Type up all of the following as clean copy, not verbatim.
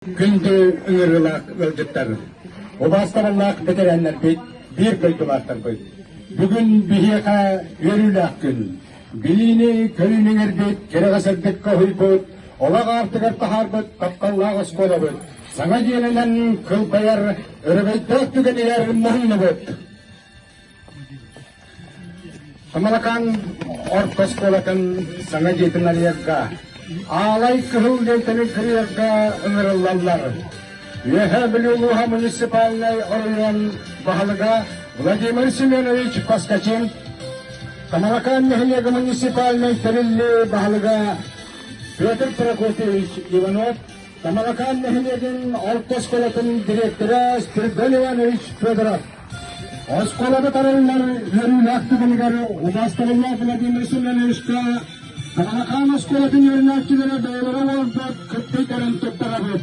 Күндү ыҥырыылаах ыалдьыттар, убаастабыллаах бэтэрээннэрбит, биир дойдулаахтарбыт! Бүгүн биһиэхэ үөрүүлээх күн. Билиини көрүүнү иҥэрбит, кэрэҕэ сырдыкка уһуйбут, олох аартыгар таһаарбыт тапталлаах оскуолабыт саҥа дьиэлэнэн кылбайар өрөгөйдөөх түгэнигэр муһуннубут. Тамалакаан орто оскуолатын саҥа дьиэтин арыйарга, аалай кыһыл лиэнтэни кырыйарга ыҥырыллаллар. Үөһээ Бүлүү улууһа муниципальнай оройуон баһылыга Владимир Семенович Поскачин, Тамалакаан нэһилиэгэ муниципальнай тэриллии баһылыга Петр Прокопьевич Иванов, Тамалакаан нэһилиэгин орто оскуолатын дириэктэрэ Спиридон Иванович Федоров. Оскуоланы тарыллар үөрүүлээх түгэнигэр убаастабыллаах Владимир Семеновичка Тамалакаан оскуолатын үөрэнээччилэрэ бэйэлэрэ олорбут кыттыйтарын туттарабыт.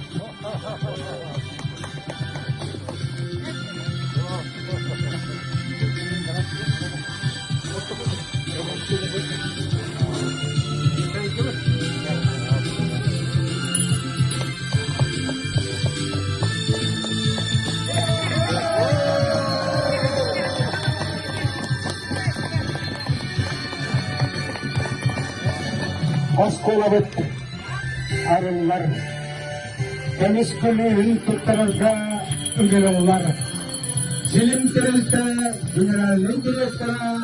Оскуолабыт арыллар, көмүс күлүүһүн туттарарга ыҥырыллар. Силим тэрилтэ генеральнай директора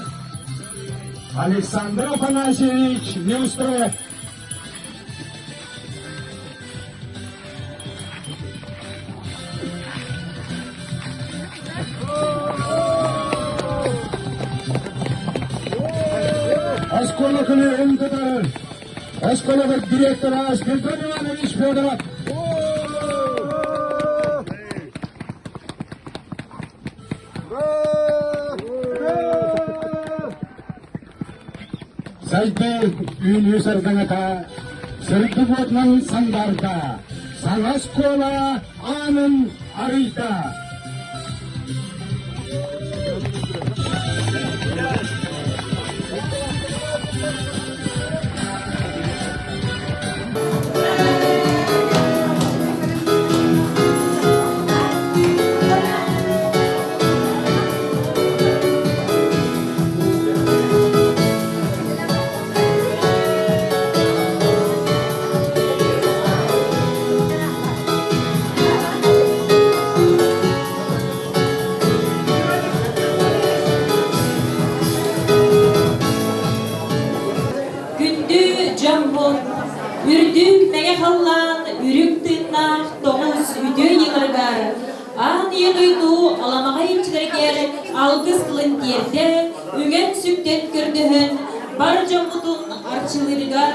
Александр Афанасьевич Неустроев. Оскуола күнү тутар оскуола директора Спиридон Иванович Федоров. Сайдыы үүнүү сардаҥата сырдык уотунан сандаарда, саҥа оскуола аанын арыйда. Күндү дьоммут, үрдүк мэҥэ халлаан үрүҥ тыыннаах тоҕус үтүө ньыгырыгар аан ийэ дойду аламаҕай иччилэригэр алгыс тылын тиэрдэ, үҥэн-сүктэн көрдөһөн, бар дьоммутун арчылыырыгар,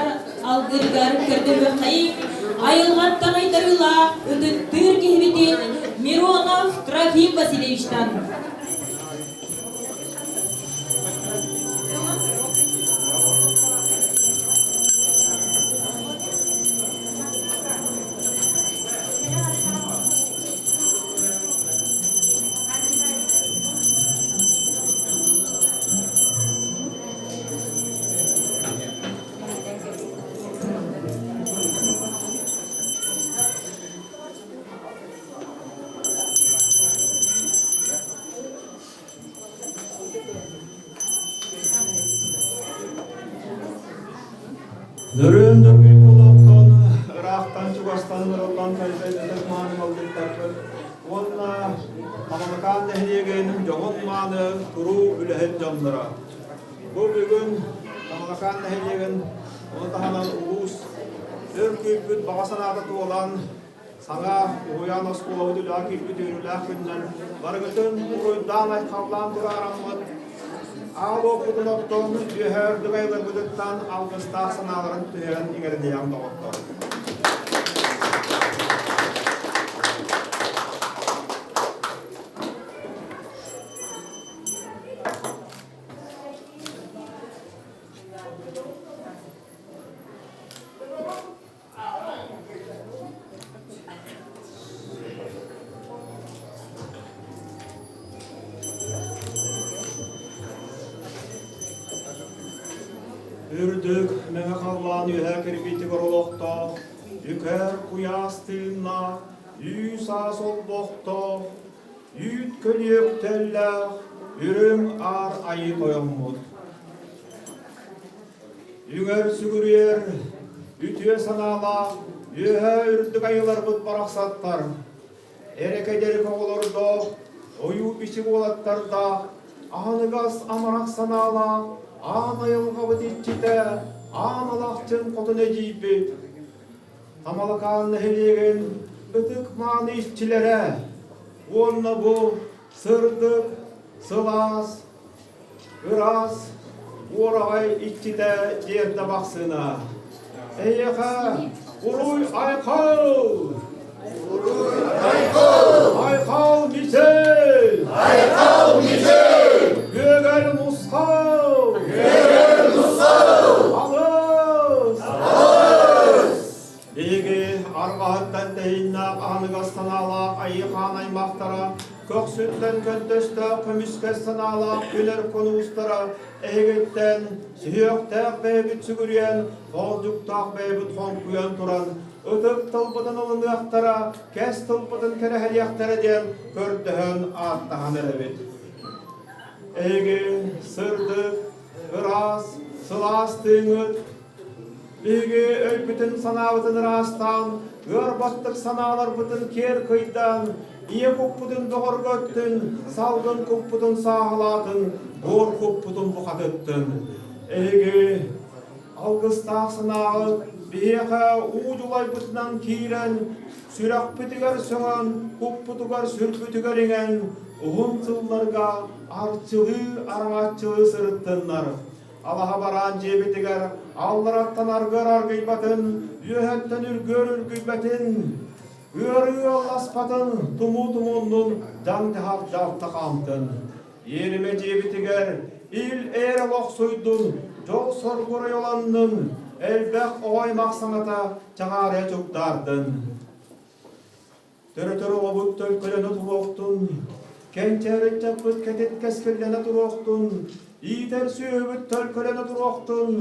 алгыырыгар көрдөһүөххэйиҥ, айылҕаттан айдарыылаах ытыктыыр киһибитин Миронов Трофим Васильевичтан. Нөрүөн дөргүй буолуохтун, ыраахтан-чугастан ырыллан кэлбит ытык мааны ыалдьыттарбыт уонна Тамалакаан нэһилиэгин дьоһун мааны туруу үлэһит дьонноро. Бу бүгүн Тамалакаан нэһилиэгин ону таһынан улуус өр күүппүт баҕа санаата туолан Саҥа уһуйаан оскуолабыт үлэҕэ киирбит үөрүүлээх күнүнэн барыгытын уруйдаан-айхаллаан тураараммыт, аал уоппутун оттон үөһээ үрдүк айыларбытыттан алгыстаах санааларын түһэрэн иҥэрдиэҕим доҕоттор. Үрдүк мэҥэ халлаан үөһэ кирбиитигэр олохтоох, үкэр куйаас тыыннаах. Үүс-аас олбохтоох, үүт көлүөктэллээх үрүҥ аар айыы тойоммут. Үҥэр сүгүрүйэр, үтүө санаалаах үөһээ үрдүк айыыларбыт барахсаттар, эрэкэдэрик оҕолордоох, ойуу-бичик уолаттардаах, аһыныгас амарах санаалаах аан айылҕабыт иччитэ, аан алахчын хотун эдьиийбит, Тамалакаан нэһилиэгин ытык-мааны иччилэрэ уонна бу сырдык, сылаас, ыраас уораҕай иччитэ Дьиэрдэ Бахсына. Эйиэхэ уруй айхал! Уруй айхал! Айхал мичил! Айхал мичил! Күөгэл мусхал! Күөгэл мусхал! Алыс! Алыс! Биһиги арҕаһыттан тэһииннээх аһыныгас санаалаах айыы хаан аймахтара, көхсүттэн көнтөстөөх көмүскэс санаалаах күлэр конуустара эһигиттэн сүһүөхтээх бэйэбит сүгүрүйэн, хоолдьуктаах бэйэбит хоҥкуйан туран, ытык тылбытын ылыныахтара, кэс тылбытын кэрэһэлиэхтэрэ диэн көрдөһөн ааттаһан эрэбит. Эһиги сырдык, ыраас, сылаас тыыҥыт Биһиги өйбүтүн-санаабытын ыраастаан, ыар баттык санааларбытын киэр кыйдаан, ийэ куппутун бөҕөргөттүн, салгын куппутун сааһылаатын, буор куппутун бухатыттын. Эһиги алгыстаах санааҕыт биһиэхэ уу дьулайбытынан киирэн, сүрэхпитигэр сөҥөн, куппутугар сүрбүтүгэр иҥэн, уһун сылларга арчылыы араҥаччылыы сырыттыннар. Алаһа бараан дьиэбитигэр аллараттан аргыар аргыйбатын, үөһэттэн үргүөр үргүйбэтин, ыарыы алласпатын, тумуу тумуннун, дьаҥ-дьаһах дьалта хаамтын. Иэримэ дьиэбитигэр ил-ээр олохсуйдун, дьол-соргу оройоланнын, элбэх оҕо аймах саҥата чаҕаарыйа чугдаардын. Төрөтөр оҕобут төлкөлөнө туруохтун, кэнчээри ыччаппыт кэтит кэскиллэнэ туруохтун, иитэр сүөһүбүт төлкөлөнө туруохтун,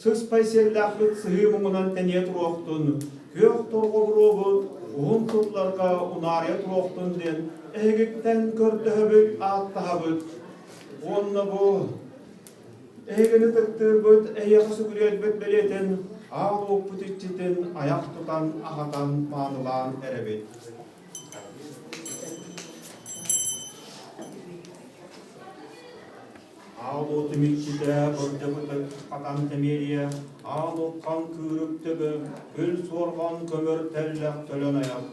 сыспай сиэллээхпит сыһыы муҥунан тэнийэ туруохтун, күөх торҕо буруобут уһун сылларга унаарыйа туруохтун диэн эһигиттэн көрдөһөбүт, ааттаһабыт. Уонна бу Эһигини ытыктыырбыт, эһиэхэ сүгүрүйэрбит бэлиэтин, аал уоппут иччитин айах тутан, аһатан, маанылаан эрэбит. Аал уотум иччитэ бырдьабытык хатан тэмиэрийэ, аал уххан кыырык төбө, күл суорҕан көмөр тэллэх төлөн айах.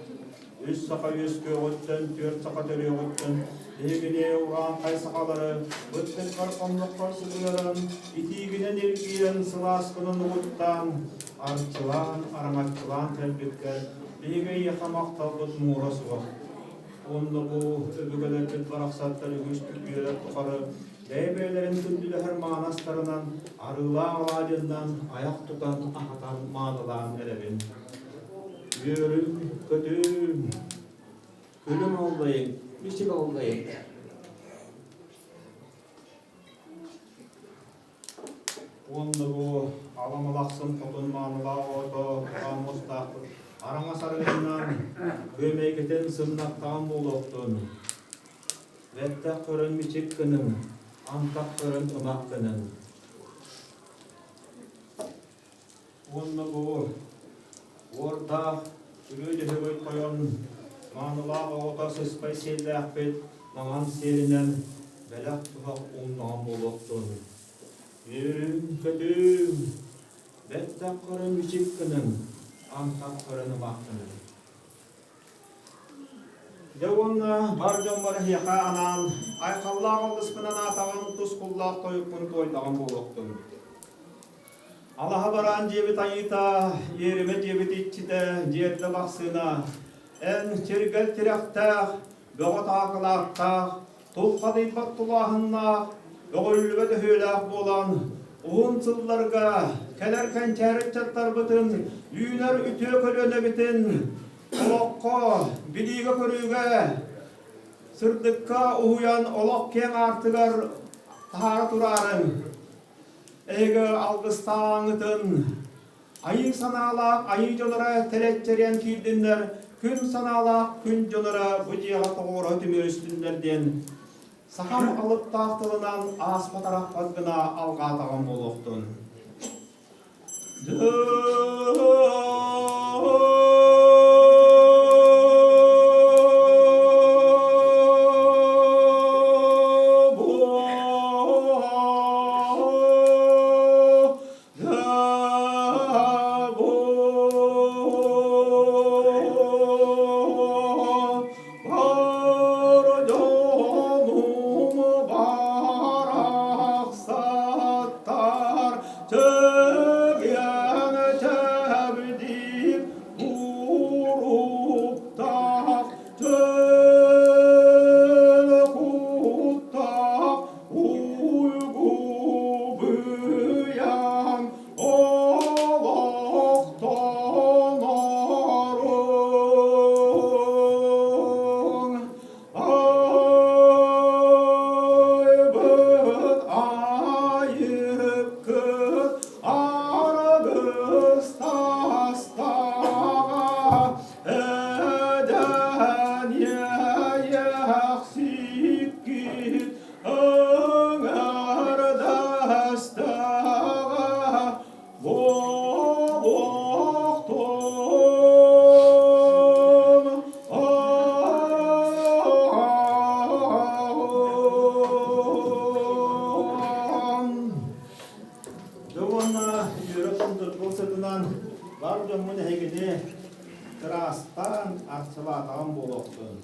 Үс саха үөскүөҕүттэн, түөрт саха төрүөҕүттэн биһигини урааҥхай сахалары быттыккар хонноххор сытыаран, итиигинэн илгийэн, сылааскынан угуттаан, арчылаан, араҥаччылаан кэлбиккэр биһиги эйиэхэ махталбыт муҥура суох. Уонна бу өбүгэлэрбит барахсаттар үгүс үйэлэр тухары бэйэ-бэйэлэрин күндүлэһэр маанастарынан, арыылаах алаадьыннан айах тутан аһатан маанылаан эрэбин. Үөрүм, көтүүм, күлүм аллайыҥ, бичик аллайыҥ. Уонна бу аламалахсын хотун маанылаах оҕото хааммыстаахпыт араҥас арыгыннан күөмэйгитин сымнаттаҕын буолуохтун. Бэттэх көрөн бичик гыныҥ, антах көрөн ымах гыныҥ. Уонна бу уордаах Үрүө Дьөһөгөй тойон маанылаах оҕото сыспай сиэллээхпит маҥан сиэлинэн бэлэх-туһах ууннаҕын буолуохтун. Үөрүм-көтүүм, бэттэх көрөн бичик гыныҥ, антах көрөн ымах гыныҥ. Дьэ уонна бар дьоммор эһиэхэ анаан айхаллаах алгыспынан аатаҕын тускуллаах тойукпун туойдаҕым буолуохтун. Алаһа бараан дьиэбит айыыта, иэримэ дьиэбит иччитэ, дьиэрдэ бахсыына, эн чиргэл тирэхтээх, бөҕө таакылаахтаах, тулхадыйбат тулааһыннаах, өҕүллүбэт өһүөлээх буолан, уһун сылларга кэлэр кэнчээри ыччаттарбытын, үүнэр үтүө көлүөнэбитин олоххо, билиигэ-көрүүгэ, сырдыкка уһуйан олох киэҥ аартыгар таһаара тураарын, Эһиги алгыстааҥҥытын, Айыы санаалаах айыы дьоноро тэлэччэриэн киирдиннэр, күн санаалаах күн дьоноро бу дьиэҕэ тоҕуоруһа түмүөрүстүннэр диэн сахам алыптаах тылынан ааспат-арахпат гына алҕаатаҕым буолуохтун. Дьэ уонна үөрэх сундургул сытынан бар дьоммун эһигини ыраастаан арчылаатаҕым буолуохтун.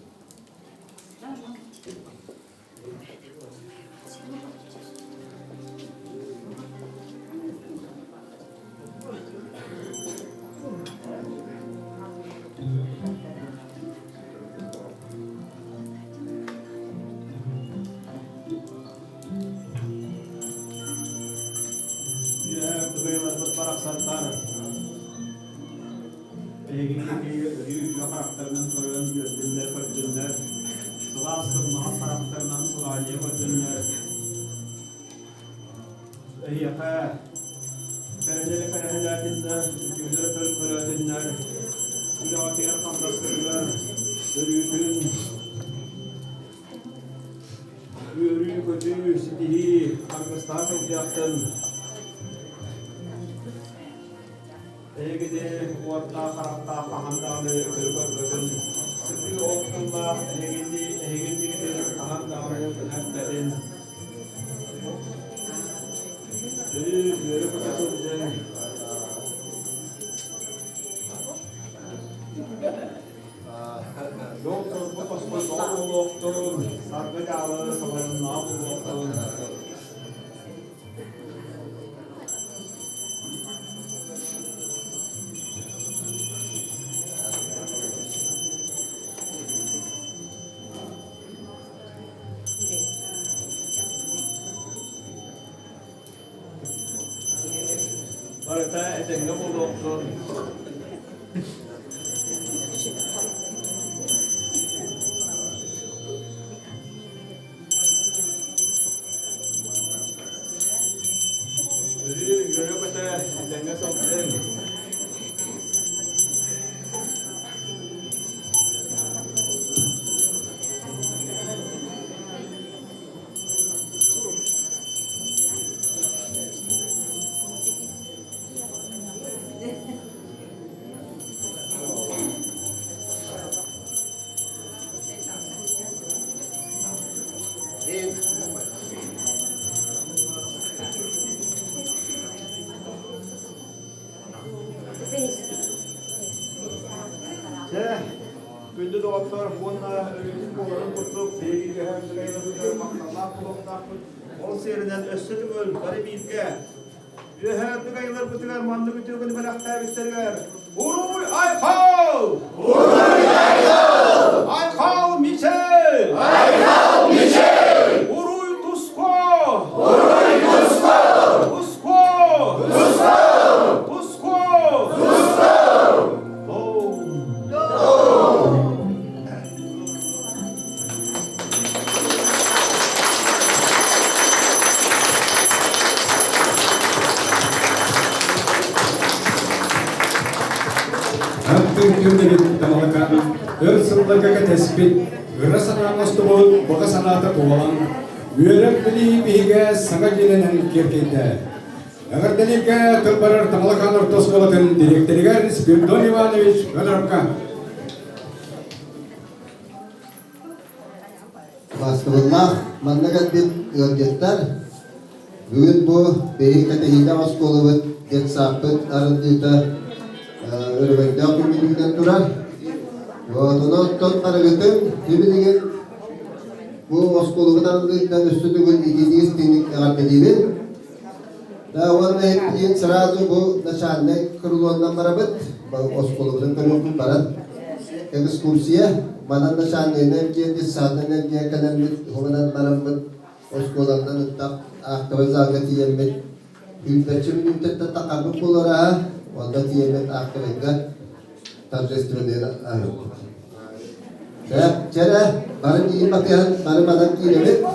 Үөһээ кыһыйларбыт барахсаттар эһигини өрүү үтүө харахтарынан көрөн үөрдүннэр көрдүннэр, сылаас сымнаҕас харахтарынан сылаанньыйа көрдүннэр. Эһиэхэ кэрэлэри кэрэһэлээтиннэр, үтүөлэри төлкөлөөтүннэр, үлэҕитигэр хамнаскытыгар өрүүтүн үөрүү-көтүү, ситиһии аргыстаах сылдьыахтын. Эһигини уоттаах харахтаах хаһан даҕаны өтөрү көрбөтүн, сытыы ох тыллаах эһигини эһигиннигитин хаһан даҕаны түһэрбэтин. Өрүү үөрэ-көтө сылдьыҥ. Дьол-соргу тосхойбоҕо буолуохтун, саргы-дьаалы сабарыннаҕа буолуохтун. Барыта этэҥҥэ буолуохтун. Өрүү үөрэ-көтө этэҥҥэ сылдьыҥ. Чэ, күндү доҕоттор уонна өрүүтүн буоларын курдук биһиги үөһээ махталлаах буолуохтаахпыт. Ол сиэринэн өссө төгүл бары бииргэ Үөһээ үрдүк айыларбытыгар маннык үтүө күнү бэлэхтээбиттэригэр Уруй Айхал! Уруй Айхал! Айхал Мичел! Айхал Мичел! Уруй Туско! Уруй Туско! Туско! Туско! Туско! Туско! Доом! өр сылларга кэтэспит, ыра санаа оҥостубут баҕа санаата туолан, үөрэх-билии биһигэ саҥа дьиэлэнэн киэркэйдэ. Эҕэрдэлииргэ тыл барар Тамалакаан орто оскуолатын дириэктэригэр Спиридон Иванович Федоровка. Убаастабыллаах манна кэлбит ыалдьыттар, бүгүн бу биһиги кэтэһиилээх оскуолабыт детсадпыт арыллыыта өрөгөйдөөх күммүтүгэр турар. Онон оттон барыгытын билигин бу оскуолабыт арыллыытынан өссө төгүл итиитик истиҥник эҕэрдэлиибин. Да уонна билигин сразу бу начальнай крылоннан барабыт, оскуолабытын көрүөхпүт баран. Экскурсия, манан начальнай энергия, детсадная энергия кэлэммит, уһунан бараммыт, оскуоланан ыттах актовай залга тиийэммит, сүүрбэччэ мүнүүтэттэн тахарбыт буолара, онно тиийэммит актовайга торжественный аһыппыт. Чэрэ, бары миигин батыһан, бары манан киирэбит.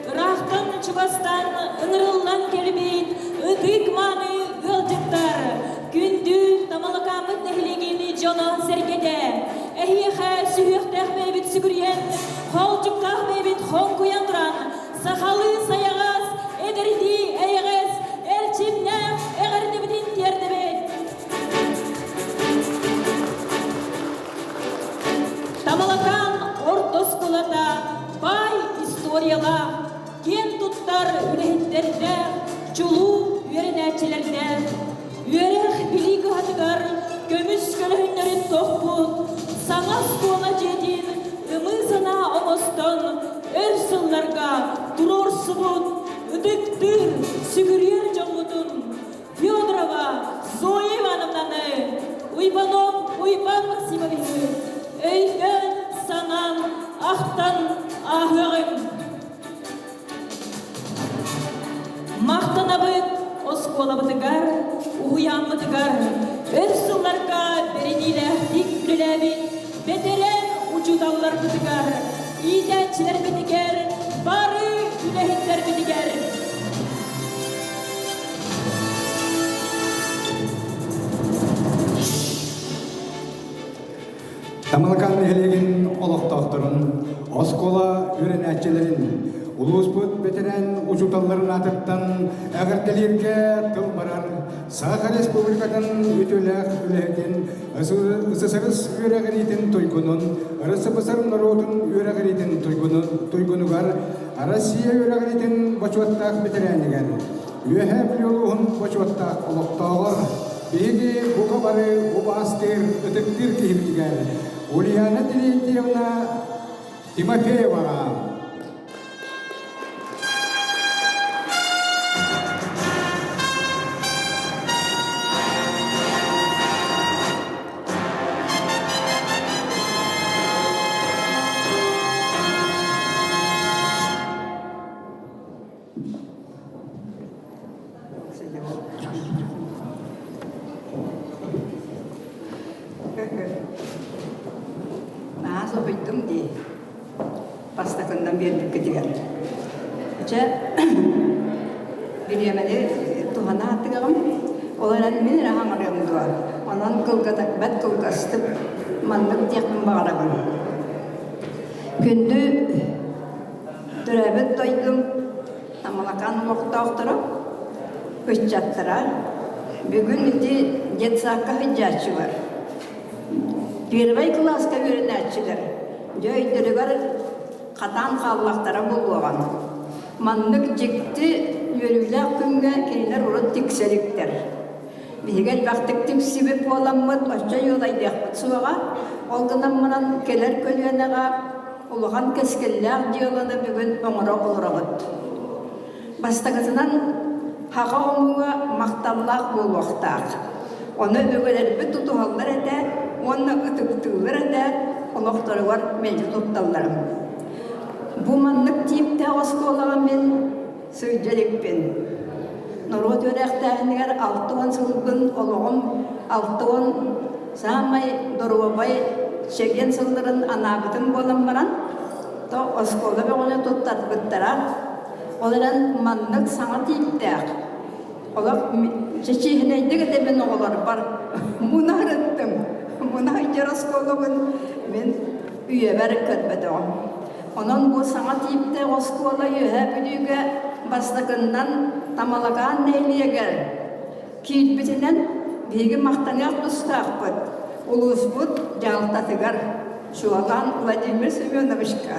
Ыраахтан чугастан ыҥырыллан кэлбит ытык-мааны ыалдьыттар, күндү Тамалакааммыт нэһилиэгин дьоно-сэргэтэ, эһиэхэ сүһүөхтээх бэйэбит сүгүрүйэн, хоолдьуктаах бэйэбит хоҥкуйан туран, сахалыы сайаҕас, эдэрдии эйэҕэс, эрчимнээх эҕэрдэбитин кыһатыгар көмүс көлөһүннэрин тохпут саҥа оскуола дьиэтин ымыы санаа оҥостон өр сылларга туруорсубут ытыктыыр, сүгүрүйэр дьоммутун Федорова Зоя Ивановнаны, Уйбанов Уйбан Максимовиһы өйдөөн, санаан, ахтан ааһыаҕыҥ. Махтанабыт оскуолабытыгар, уһуйааммытыгар өр сылларга бэриниилээхтик үлэлээбит бэтэрээн учууталларбытыгар, иитээччилэрбитигэр, бары үлэһиттэрбитигэр. Тамалакаан нэһилиэгин олохтоохторун, оскуола үөрэнээччилэрин, улууспут бэтэрээн учууталларын аатыттан эҕэрдэлииргэ тыл барар Саха Республикатын үтүөлээх үлэһитин, СССР үөрэҕириитин туйгунун, РСФСР норуотун үөрэҕириитин туйгунугар, Россия үөрэҕириитин бочуоттаах бэтэрээнигэр, Үөһээ Бүлүү улууһун бочуоттаах олохтооҕор биһиги бука бары убаастыыр, ытыктыыр киһибитигэр Ульяна Терентьевна Тимофееваҕа. Наһаа соһуйдум дии. Бастакыннан биэрбиккитигэр. Чэ, бириэмэни туһана аттыгаҕым. Ол эрэн мин эрэ хаҥарыам дуо? Онон кылгатакбат кылгастык маннык диэхпин баҕарабын. Күндү Төрөөбүт дойдум Тамалакаан олохтоохторо, ыччаттара бүгүн ити детсадка сылдьааччылар, первай кылааска үөрэнээччилэр дьэ өйдөрүгэр хатаан хааллахтара буолуоҕа. Маннык дьикти үөрүүлээх күҥҥэ кинилэр урут тиксэ иликтэр. Биһиги элбэхтик тиксибит буоламмыт, оччо юлайдыахпыт суоҕа. Ол гынан баран кэлэр көлүөнэҕэ улахан кэскиллээх дьыаланы бүгүн оҥоро олоробут. Бастакытынан, хаҕа омуга махталлаах буолуохтаах. Ону өбүгэлэрбит тутуһаллар этэ уонна ытыктыыллар этэ, олохторугар мэлдьи тутталлара. Бу маннык тииптээх оскуолаҕа мин сылдьа иликпин. Норуот үөрэхтээһинигэр 60 сылбын олоҕум 60 саамай доруобай чэгиэн сылларын анаабытым буолан баран, то оскуола бөҕөнү туттарбыттара. Ол эрэн маннык саҥа тииптээх олох чэчиэһинэйдик этэбин оҕолорбор мунаһырыттым. Мунаһыйдьар оскуолабын мин үйэбэр көрбөтөҕүм. Онон бу саҥа тииптээх оскуола Үөһээ Бүлүүгэ бастакыннан Тамалакаан нэһилиэгэр киирбитинэн биһиги махтаныах тустаахпыт улууспут дьаһалтатыгар чуолаан Владимир Семеновичка,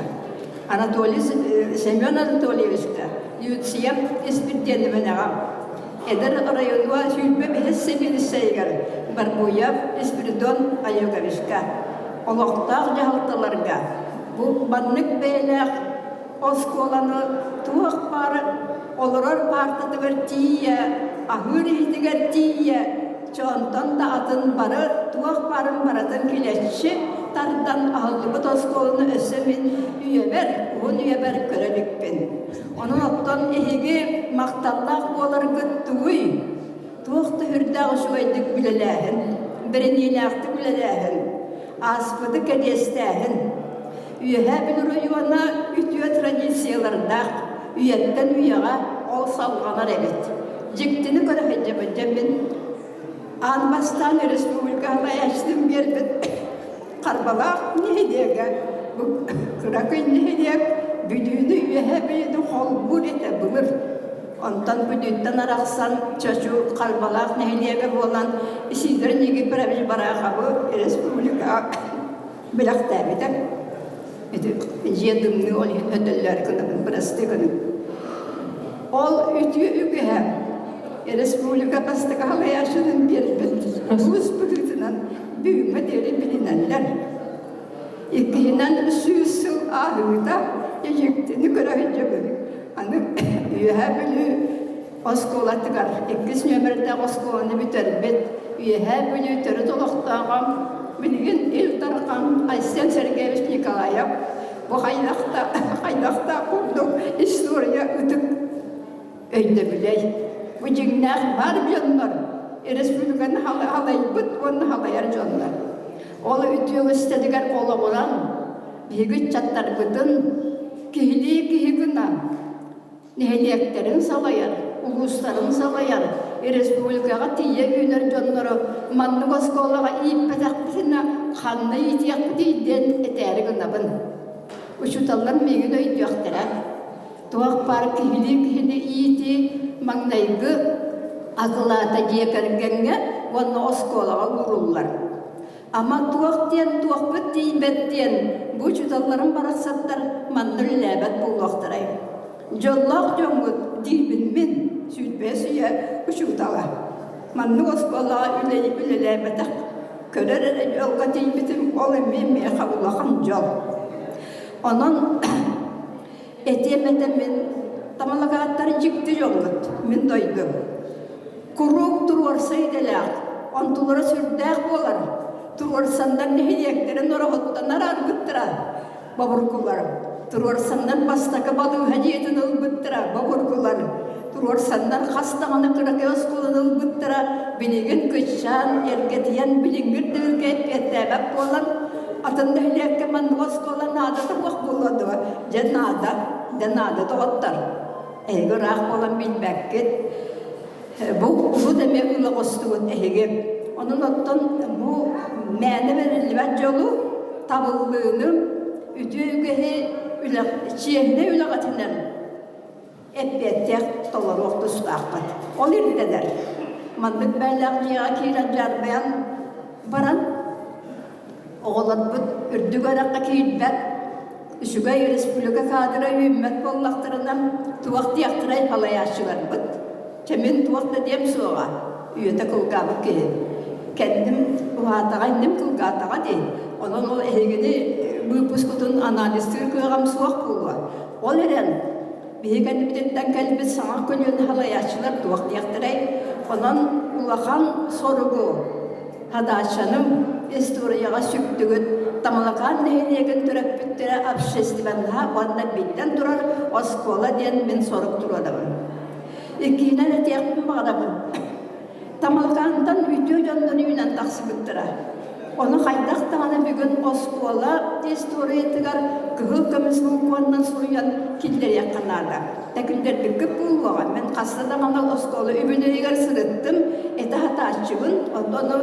Анатолий Семен Анатольевичка, Люция Испирдиэнэбинэҕэ, эдэр районуга 25 сэбиэдиссэйигэр Барбуев Испирдон Олеговичка, олохтоох дьаһалталарга Бу маннык бэйэлээх оскуоланы туох баар олорор паартатыгар тиийэ, аһыыр иһитигэр тиийэ, чонтон да атын бары туох баарын барытын килэччи тардан аһыллыбыт оскуоланы өссө мин үйэбэр, уһун үйэбэр көрө иликпин. Онон оттон эһиги махталлаах буоларгыт тугуй? Туох да үрдээх үчүгэйдик үлэлээһин, бэриниилээхтик үлэлээһин, ааспыты кэриэстээһин. Үөһээ Бүлүү оройуона үтүө традициялардаах үйэттэн үйэҕэ ол салҕанар эбит. Дьиктини көрө сылдьабын дьэ мин аан бастаан республика салайааччытын биэрбит Харбалаах нэһилиэгэ бу кыракый нэһилиэк Бүлүүнү Үөһээ Бүлүүнү холбуур этэ былыр. Онтон Бүлүүттэн арахсан Чочу Харбалаах нэһилиэгэ буолан Исидор Никифорович Бараховы республикаҕа бэлэхтээбитэ. Ити дьиэ тымныы ол иһин өтөллөөр гынабын, бырастыы гыныҥ. Ол үтүө үгэһэ. Республика бастакы салайааччытын биэрбит улуус быһыытынан бүгүҥҥэ диэри билинэллэр. Иккиһинэн 100 сыл ааһыыта дьиктини көрө сылдьабын. Аны Үөһээ Бүлүү оскуолатыгар иккис нүөмэрдээх оскуоланы бүтэрбит Үөһээ Бүлүү төрүт олохтооҕо билигин Ил Дархан Айсен Сергеевич Николаев бу хайдахта хайдахтаах курдук история ытык өйдөбүлэй. Бу дьиҥнээх бар дьоннор республиканы халайбыт уонна халайар дьоннор. Ол үтүө үгэстэригэр олоҕуран биһиги ыччаттарбытын киһилии киһи гына нэһилиэктэрин салайар, улуустарын салайар, республикаҕа тиийэ үүнэр дьоннору маннык оскуолаҕа ииппэтэхпитинэ ханна иитиэхпитий диэн этээри гынабын. Учууталлар миигин өйдүөхтэрэ. Туох баар киһилии киһини иитии маҥнайгы акылаата дьиэ кэргэҥҥэ уонна оскуолаҕа ууруллар. Ама туох диэн туохпут тиийбэт диэн бу учууталларым барахсаттар манна үлэлээбэт буолуохтарай. Дьоллоох дьоҥҥут диибин мин, сүүрбэс үйэ учуутала. Маннык оскуолаҕа үлэлээбэтэх көрөр эрэ дьолго тиийбитим ол эмиэ миэхэ улахан дьол. Онон Этиэм этэ мин тамалакааттар дьикти дьоҥҥут, мин дойдум. Куруук туруорса идэлээх, онтулара сүрдээх буолар. Туруорсаннар нэһилиэктэрин ороһуттан араарбыттара, бобургулар. Туруорсаннар бастакы балыыһа дьиэтин ылбыттара, бобургулар. Туруорсаннар хас даҕаны кыракый оскуоланы ылбыттара, билигин кыччаан, эргэтийэн билиҥҥи үрдүгүргэ эппиэттээбэт буолан, атын нэһилиэккэ маннык оскуола наадата суох буолуо дуо? Дьэ наада, дьэ наада доҕоттор. Эһиги ыраах буолан билбэккит. Бу урут эмиэ ыла оҕустугут эһиги. Онон оттон бу мээнэ бэриллибэт дьолу, табыллыыны, үтүө үгэһи үлэ, чиэһинэй үлэҕитинэн эппиэттээх толоруох тустаахпыт. Ол ирдэнэр. Маннык бэйэлээх дьиэҕэ киирэн дьаарбайан баран оҕолорбут үрдүк үөрэххэ киирбэт, үчүгэй республика каадыра үүммэт буоллахтарына туох диэхтэрэй салайааччыларбыт. Чэ мин туох да диэм суоҕа, үйэтэ кылгаабыт киһи. Кэнним уһаатаҕа, инним кылгаатаҕа дии. Онон ол эһигини выпускутун анализтыыр кыаҕым суох буолуо. Ол эрэн, биһиги кэннибититтэн кэлбит саҥа көлүөнэ салайааччылар туох диэхтэрэй? Онон улахан соругу, хадааччаным историяҕа сүктүгүт Тамалакаан нэһилиэгин төрөппүттэрэ общественноһа уонна биллэн турар оскуола диэн мин сорук туруорабын. Иккиһинэн этиэхпин баҕарабын. Тамалакаантан үтүө дьоннор үүнэн тахсыбыттара. Ону хайдах даҕаны бүгүн оскуола историятыгар кыһыл көмүс букваннан суруйан киллэриэххэ наада. Тэкүллэрбиккит буолуоҕа. Мин хаста даҕаны оскуола үбүлүөйүгэр сырыттым, этэ сатааччыбын, ону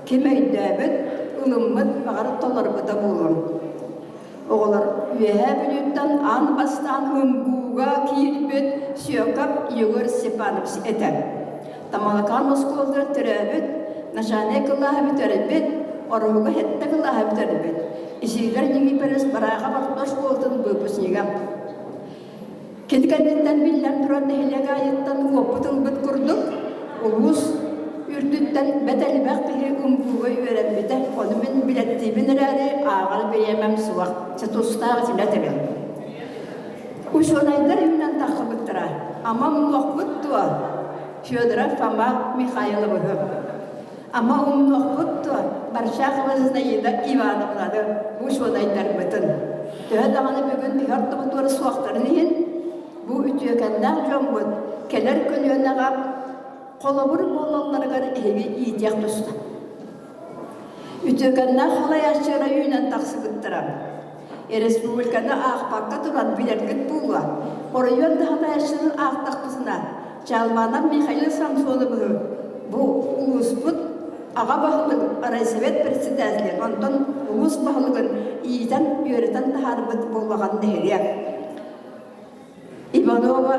ким өйдөөбүт, ылыммыт, баҕар толорбута буолуом. Оҕолор Үөһээ Бүлүүттэн аан бастаан МГУ-га киирбит Сүөкап Егор Степанович этэ. Тамалакаан оскуолатыгар төрөөбүт, начальнай кылааһы бүтэрбит, Ороһуга сэттэ кылааһы бүтэрбит. Исиилэр Никифорович Бараахап орто оскуолатын выпускнига. Кини кэнниттэн биллэн турар нэһилиэк аайыттан уоппут ылбыт курдук, улуус үрдүттэн бэрт элбэх киһи ымпууга үөрэммитэ. Ону мин билэттиибин эрээри, ааҕар бириэмэм суох. Чэ, тустаах итинэ этэбин. Учуонайдар үүнэн таххыбыттара. Ама умнуохпут дуо? Федоров Фома Михайловыһы. Ама умнуохпут дуо, Барчахова Зинаида Ивановнаны бу учуонайдарбытын. Төһө даҕаны бүгүн биһи ортобутугар суохтарын иһин, бу үтүөкэннээх дьоммут кэлэр көлүөнэҕэ холобур буолалларыгар эһиги иитиэх тустаах. Үтүөкэннээх салайааччылара үүнэн тахсыбыттара. Республиканы аахпакка туран билэргит буолуо. Оройуон да салайааччыларын аахтахпытына, Чалбанов Михаил Самсоновы бу улууспут аҕа баһылык райсовет председателин, онтон улуус баһылыгын иитэн, үөрэтэн таһаарбыт буоллаҕын нэһилиэк. Иванова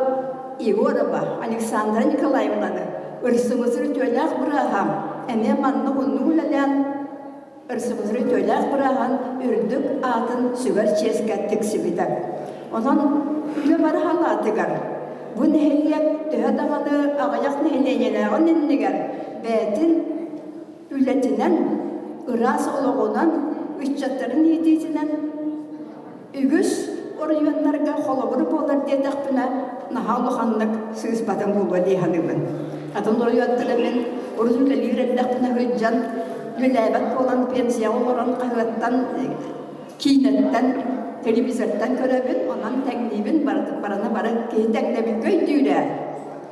Егорова Александра Николаевнаны ырсымысыр үтүөлээх бырааһа эмиэ маннык оннук үлэлээн ырсымысыр үтүөлээх бырааһан үрдүк аатын сүгэр чиэскэ тиксибитэ. Онон үлэ бары халаатыгар. Бу нэһилиэк төһө даҕаны аҕыйах нэһилиэнньэлээҕин иннигэр бэйэтин үлэтинэн, ыраас олоҕунан, ыччаттарын иитиитинэн үгүс оройуоннарга холобур буолар диэтэхпинэ, наһаа улаханнык сыыспатым буолуо дии саныыбын. Атын оройуоттары мин урут үлэлиир эрдэхпинэ сылдьан, үлэлээбэт буолан пенсияҕа олорон хаһыаттан, киинэттэн, телевизортан көрөбүн, онон тэҥниибин, барыны бары киһи тэҥнэбилгэ өйдүүр ээ.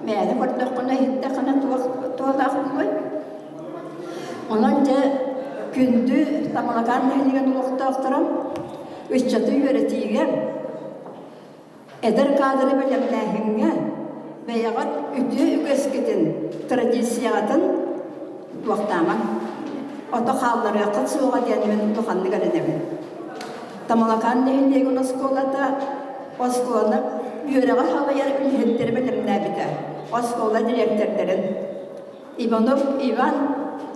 Мээнэ көрдөххүнэ, иһиттэххинэ туох туһалаах буолуой? Онон дьэ күндү Тамалакаан нэһилиэгин олохтоохторо ыччаты үөрэтиигэ, эдэр кадры бэлэмнээһиҥҥэ бэйэҕит үтүө үгэскитин, традицияҕытын туохтаамаҥ, ото хаалларыаххыт суоҕа диэн мин улаханнык эрэнэбин. Тамалакаан нэһилиэгин оскуолата оскуоланы үөрэҕи салайар үлэһиттэри бэлэмнээбитэ, оскуола дириэктэрдэрин Иванов Иван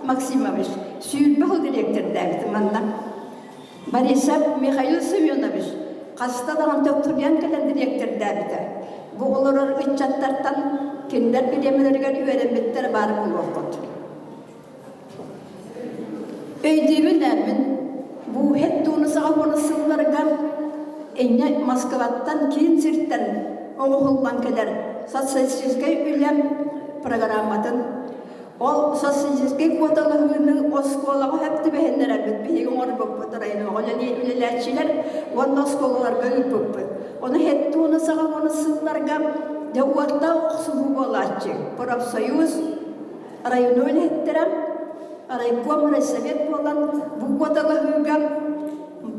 Максимович 20 сыл дириэктэрдээбитим манна. Борисов Михаил Семенович хаста даҕаны төхтүрүйэн кэлэн дириэктэрдээбитэ. Бу олорор ыччаттартан кинилэр бириэмэлэригэр үөрэммиттэр баар буолуоххут. Өйдүүбүн ээ мин бу хэд тууну саҕа уону сылларга инньэ Москваттан киин сиртэн оҥоһуллан кэлэр социалистическай үлэм программатын ол социалистическай куоталаһыыны оскуолаҕа сөп түбэһиннэрэрбит биһиги оҥорбуппут районоҕа үлэлээччилэр уонна оскуолаларга ыыппыппыт. Ону хэд тууну саҕа уону сылларга дьэ уоттаах охсуһуу буолааччы профсоюз районо үлэһиттэрэ райком, райсовет буолан бу куоталаһыыга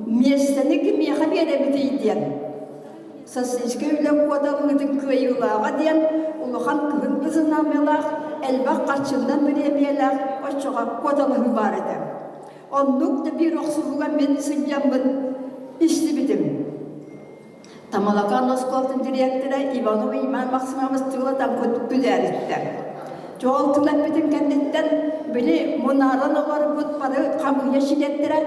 миэстэни кимиэхэ биэрэбитий диэн социалистическай үлэ куоталаһыытын кыайыылааҕа диэн улахан кыһын кызынамелаах элбэх харчынан бириэмийэлээх оччоҕо куоталаһыы баар этэ. Оннук да биир охсуһууга мин сылдьаммын истибитим. Тамалакаан оскуолатын дириэктэрэ Иванов Иван Максимович тылатан күлээриттэ. Чоол тыл эппитин кэнниттэн били мунааран олорбут бары хамыыйа чилиэттэрэ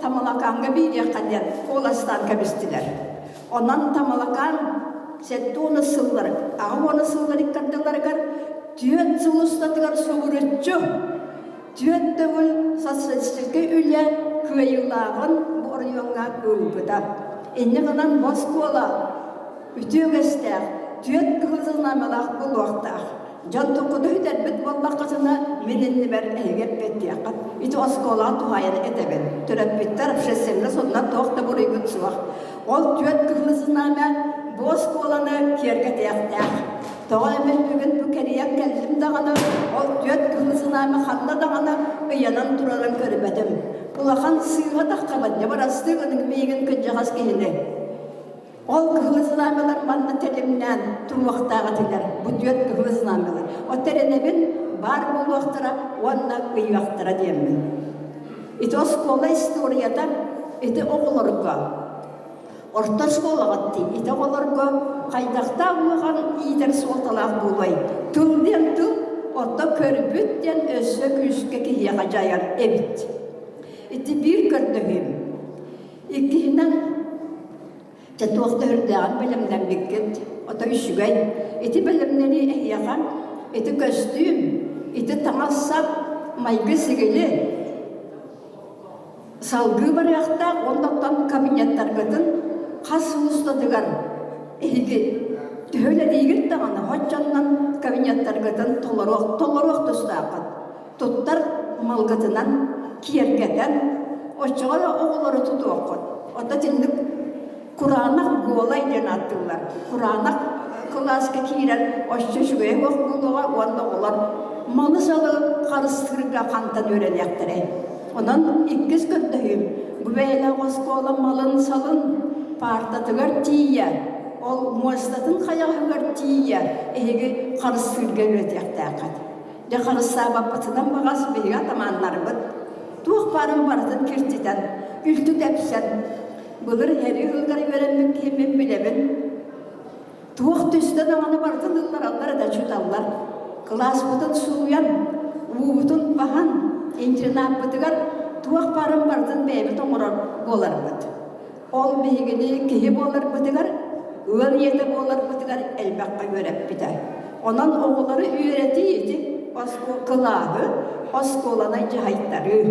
Тамалакааҥҥа биэриэххэ диэн куоластаан кэбистилэр. Онон Тамалакаан 70 сыллар, 80 сыллар иккардыларыгар түөрт сыл устатыгар сугуруччу түөрт төгүл социалистическай үлэ кыайыылааҕын бу оройуоҥҥа ылбыта. Инньэ гынан бу оскуола үтүө үгэстээх, түөрт кыһыл знамялаах буолуохтаах. Дьон токуну сүтэрбит буоллаххытына, мин иннибэр эһиги эппиэттиэххит. Ити оскуолаҕа туһаайан этэбин. Төрөппүттэр общественность онно туох да буруйгут суох. Ол түөрт кыһыл знамя бу оскуоланы киэргэтиэхтээх. Тоҕо эмит бүгүн бу кэрийэн кэллим даҕаны, ол түөрт кыһыл знамя ханна даҕаны ыйанан турарын көрбөтүм. Улахан сыыһа таххабын, дьэ бырастыы гыныҥ миигин кырдьаҕас киһини. Ол кыһыл знамялар манна тэлимнээн туруохтаах этилэр, бу түөрт кыһыл знамялар. От эрэнэбин баар буолуохтара уонна ыйыахтара диэммин. Ити оскуола историята ити оҕолорго Орто оскуолаҕыт дии, ити оҕолорго хайдахтаах улахан иитэр суолталаах буолуой? Тыл диэн тыл, онто көрбүт диэн өссө күүскэ киһиэхэ дьайар эбит. Ити биир көрдөһүүм. Иккиһинэн, дьэ туох да үрдээҕин бэлэмнэммиккит, ото үчүгэй. Ити бэлэмнэнии эһиэхэ ити көстүүм, ити таҥас-сап, майгы-сигили Салгыы барыахтаах уонна кабинеттаргытын хас сыл устатыгар эһиги төһө үлэлиигит даҕаны оччоннон кабинеттаргытын толоруох толоруох тустааххыт. Туттар малгытынан киэргэтэн оччоҕо эрэ оҕолору тутуоххут. Оттон итинник Кураанах голай диэн ааттыыллар. Кураанах кылааска киирэн оччо үчүгэйэ суох буолуоҕа уонна оҕолор малы-салы харыстыырга хантан үөрэниэхтэрэй. Онон иккис көрдөһүүм, бу бэйэлээх оскуола малын-салын паартатыгар тиийэ, ол муостатын хайаҕаһыгар тиийэ эһиги харыстыырга үөрэтиэхтээххит. Дьэ харыстаабаппытынан баҕас биһиги атамааннарбыт туох баарын барытын киртитэн, үлтү тэпсэн, Былыр һэри ыалгар үөрэммит киһи мин билэбин. Туох түстэ даҕаны барытын ыллараллар да чуталлар. Кылааспытын сууйан, уубутун баһан, интернаппытыгар туох баарын барытын бэйэбит оҥорор буоларбыт. Ол биһигини киһи буоларбытыгар. Ыал ийэтэ буоларбытыгар элбэххэ үөрэппитэ. Онон оҕолору үөрэтии ити кылааһы оскуоланы дьаһайтарыы.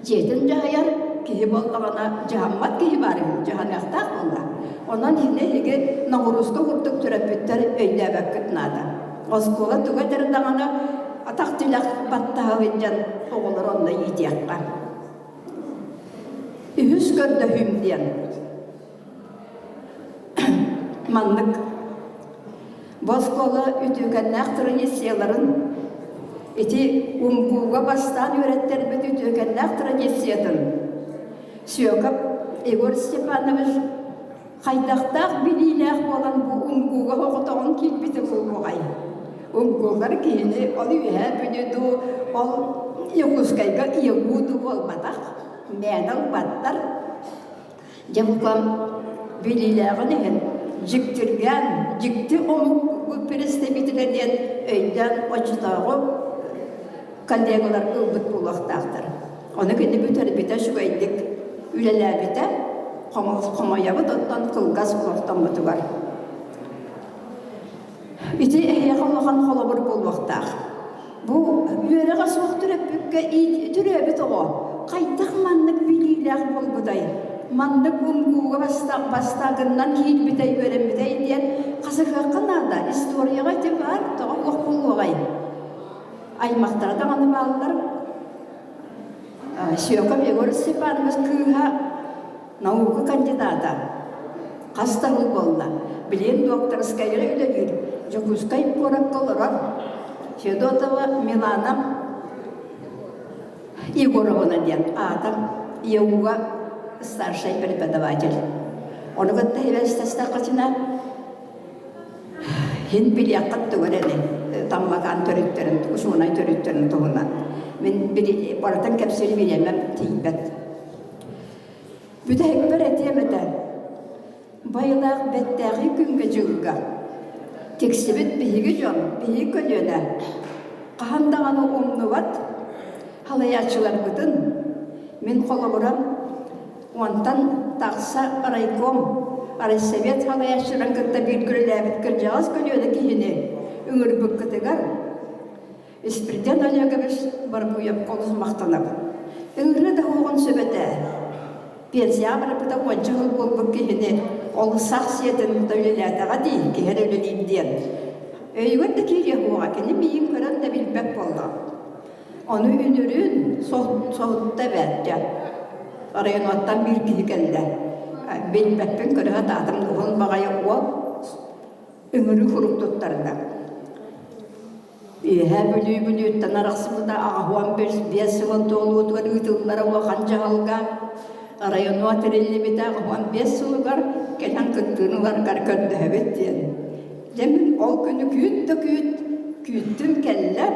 Дьиэтин дьаһайар киһи буоллаҕына дьаһаммат киһи баар үһү, дьаһаныахтаах буолла. Онон итини эһиги ноҕурууска курдук төрөппүттэр өйдөөбөккүт наада. Оскуола тугу этэр даҕаны атах тилэх баттаһа сылдьан оҕолору онно иитиэххэ. Үһүс көрдөһүүм диэн маннык Бу оскуола үтүөкэннээх традицияларын ити УМГУга бастаан үөрэттэрбит үтүөкэннээх традициятын Сүөкэп Егор Степанович хайдахтаах билиилээх буолан бу УМГУга оҕотоҕун киирбитэ буолуоҕай? УМГУлар киһини ол Үөһээ Бүлүү дуу, ол Якутскайга ИГУ дуу буолбатах, мээнэ ылбаттар. Дьэ букам билиилээҕин иһин дьиктиргээн, дьикти омук представителэ диэн өйдөөн оччотооҕу коллегалар ылбыт буолуохтаахтар. Ону кини бүтэрбитэ үчүгэйдик үлэлээбитэ, хомойобут оттон кылгас олохтоммутугар. Ити эһиэхэ улахан холобур буолуохтаах. Бу үөрэҕэ суох төрөппүккэ төрөөбүт оҕо хайдах маннык билиилээх буолбутай, маннык умгууга бастакыннан киирбитэй, үөрэммитэй диэн хасыһыахха наада. Историяҕа ити баар, тоҕо суох буолуоҕай? Аймахтара даҕаны бааллар. Сүөкэм Егор Степанович кыыһа наука кандидата хас да сыл буолла. Билигин докторскайга үлэлиир, Дьокуускай куоракка олорор Федотова Милана Егоровна диэн аата ЕУ-га старшай преподаватель. Ону кытта сибээстэстэххитинэ Һин билиэххит тугу эрэни Таммакаан төрүттэрин, учуонай төрүттэрин туһунан. Мин барытын кэпсиир бириэмэм тиийбэт. Бүтэһикпэр этиэм этэ, байылаах бэттээхий күҥҥэ-дьылга тиксибит биһиги дьон, биһиги көлүөнэ хаһан даҕаны умнубат халайааччыларбытын мин холобурам уонтан тахса райком, райсовет салайааччыларын кытта бииргэ үлэлээбит кырдьаҕас көлүөнэ киһини ыҥырбыккытыгар Испирдиэн Олегович Борбуевка олус махтанабын. Ыҥырыы да уоҕун сөп этэ. Пенсияҕа барбыта уонча сыл буолбут киһини ол сах сиэтин да үлэлээтэҕэ дии, киһи эрэ үлэлиир диэн. Өйүгэр да киириэ суоҕа, кини миигин көрөн да билбэт буолла. Ону үнүрүүн соһутта эбээт дьэ. Районоттан биир киһи кэллэ. Билбэппин көрө сатаатым, уһун баҕайы уол ыҥырыы сурук туттарда. Үөһээ Бүлүү Бүлүүттэн арахсыбыта 85 сылын туолуутугар ыытыллар улахан дьаһалга районо тэриллибитэ 85 сылыгар кэлэн кыттыыны ыларгар көрдөһөбүт диэн. Дьэ мин ол күнү күүт да күүт, күүттүм кэллэ,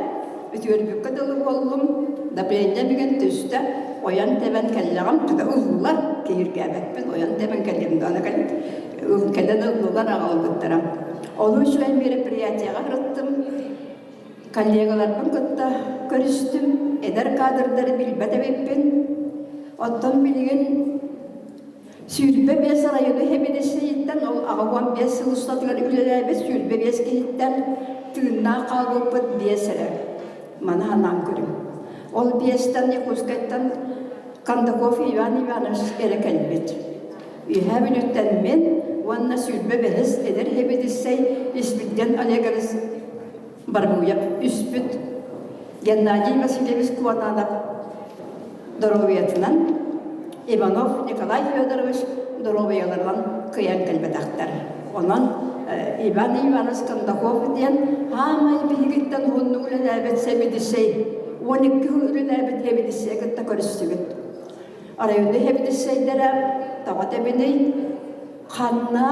үтүөрбүккэ дылы буоллум, давление бүгэн түстэ, ойон тэбэн кэллэҕим тута ыллылар, киһиргээбэппин, ойон тэбэн кэллим да аны кэлэн ыллылар аҕалбыттара. Олус үчүгэй мероприятиеҕа сырыттым, коллегаларбын кытта көрүстүм, эдэр кадрдары билбэт эбиппин. Оттон билигин 25 району хэбидисийиттэн ол 85 сыл устатыгар үлэлээбит 25 киһиттэн тыыннаах хаалбыппыт биэс эрэ. Маны санаан көрүҥ. Ол биэстэн Якутскайтан Кондаков Иван Иванович эрэ кэлбит. Үөһээ Бүлүүттэн мин уонна 25 эдэр хэбидиссэй Испирдиэн Олегович Баргуев үспүт Геннадий Васильевич Куонанов доруобуйатынан Иванов Николай Федорович доруобуйаларынан кыайан кэлбэтэхтэр. Онон Иван Иванович Кондаков диэн хаамай биһигиттэн уһуннук үлэлээбит сэбидиссэй 12 сыл үлэлээбит сэбидиссэйи кытта көрүстүбүт. Оройуоннай сэбидиссэйдэрэ тоҕо тэбиний ханна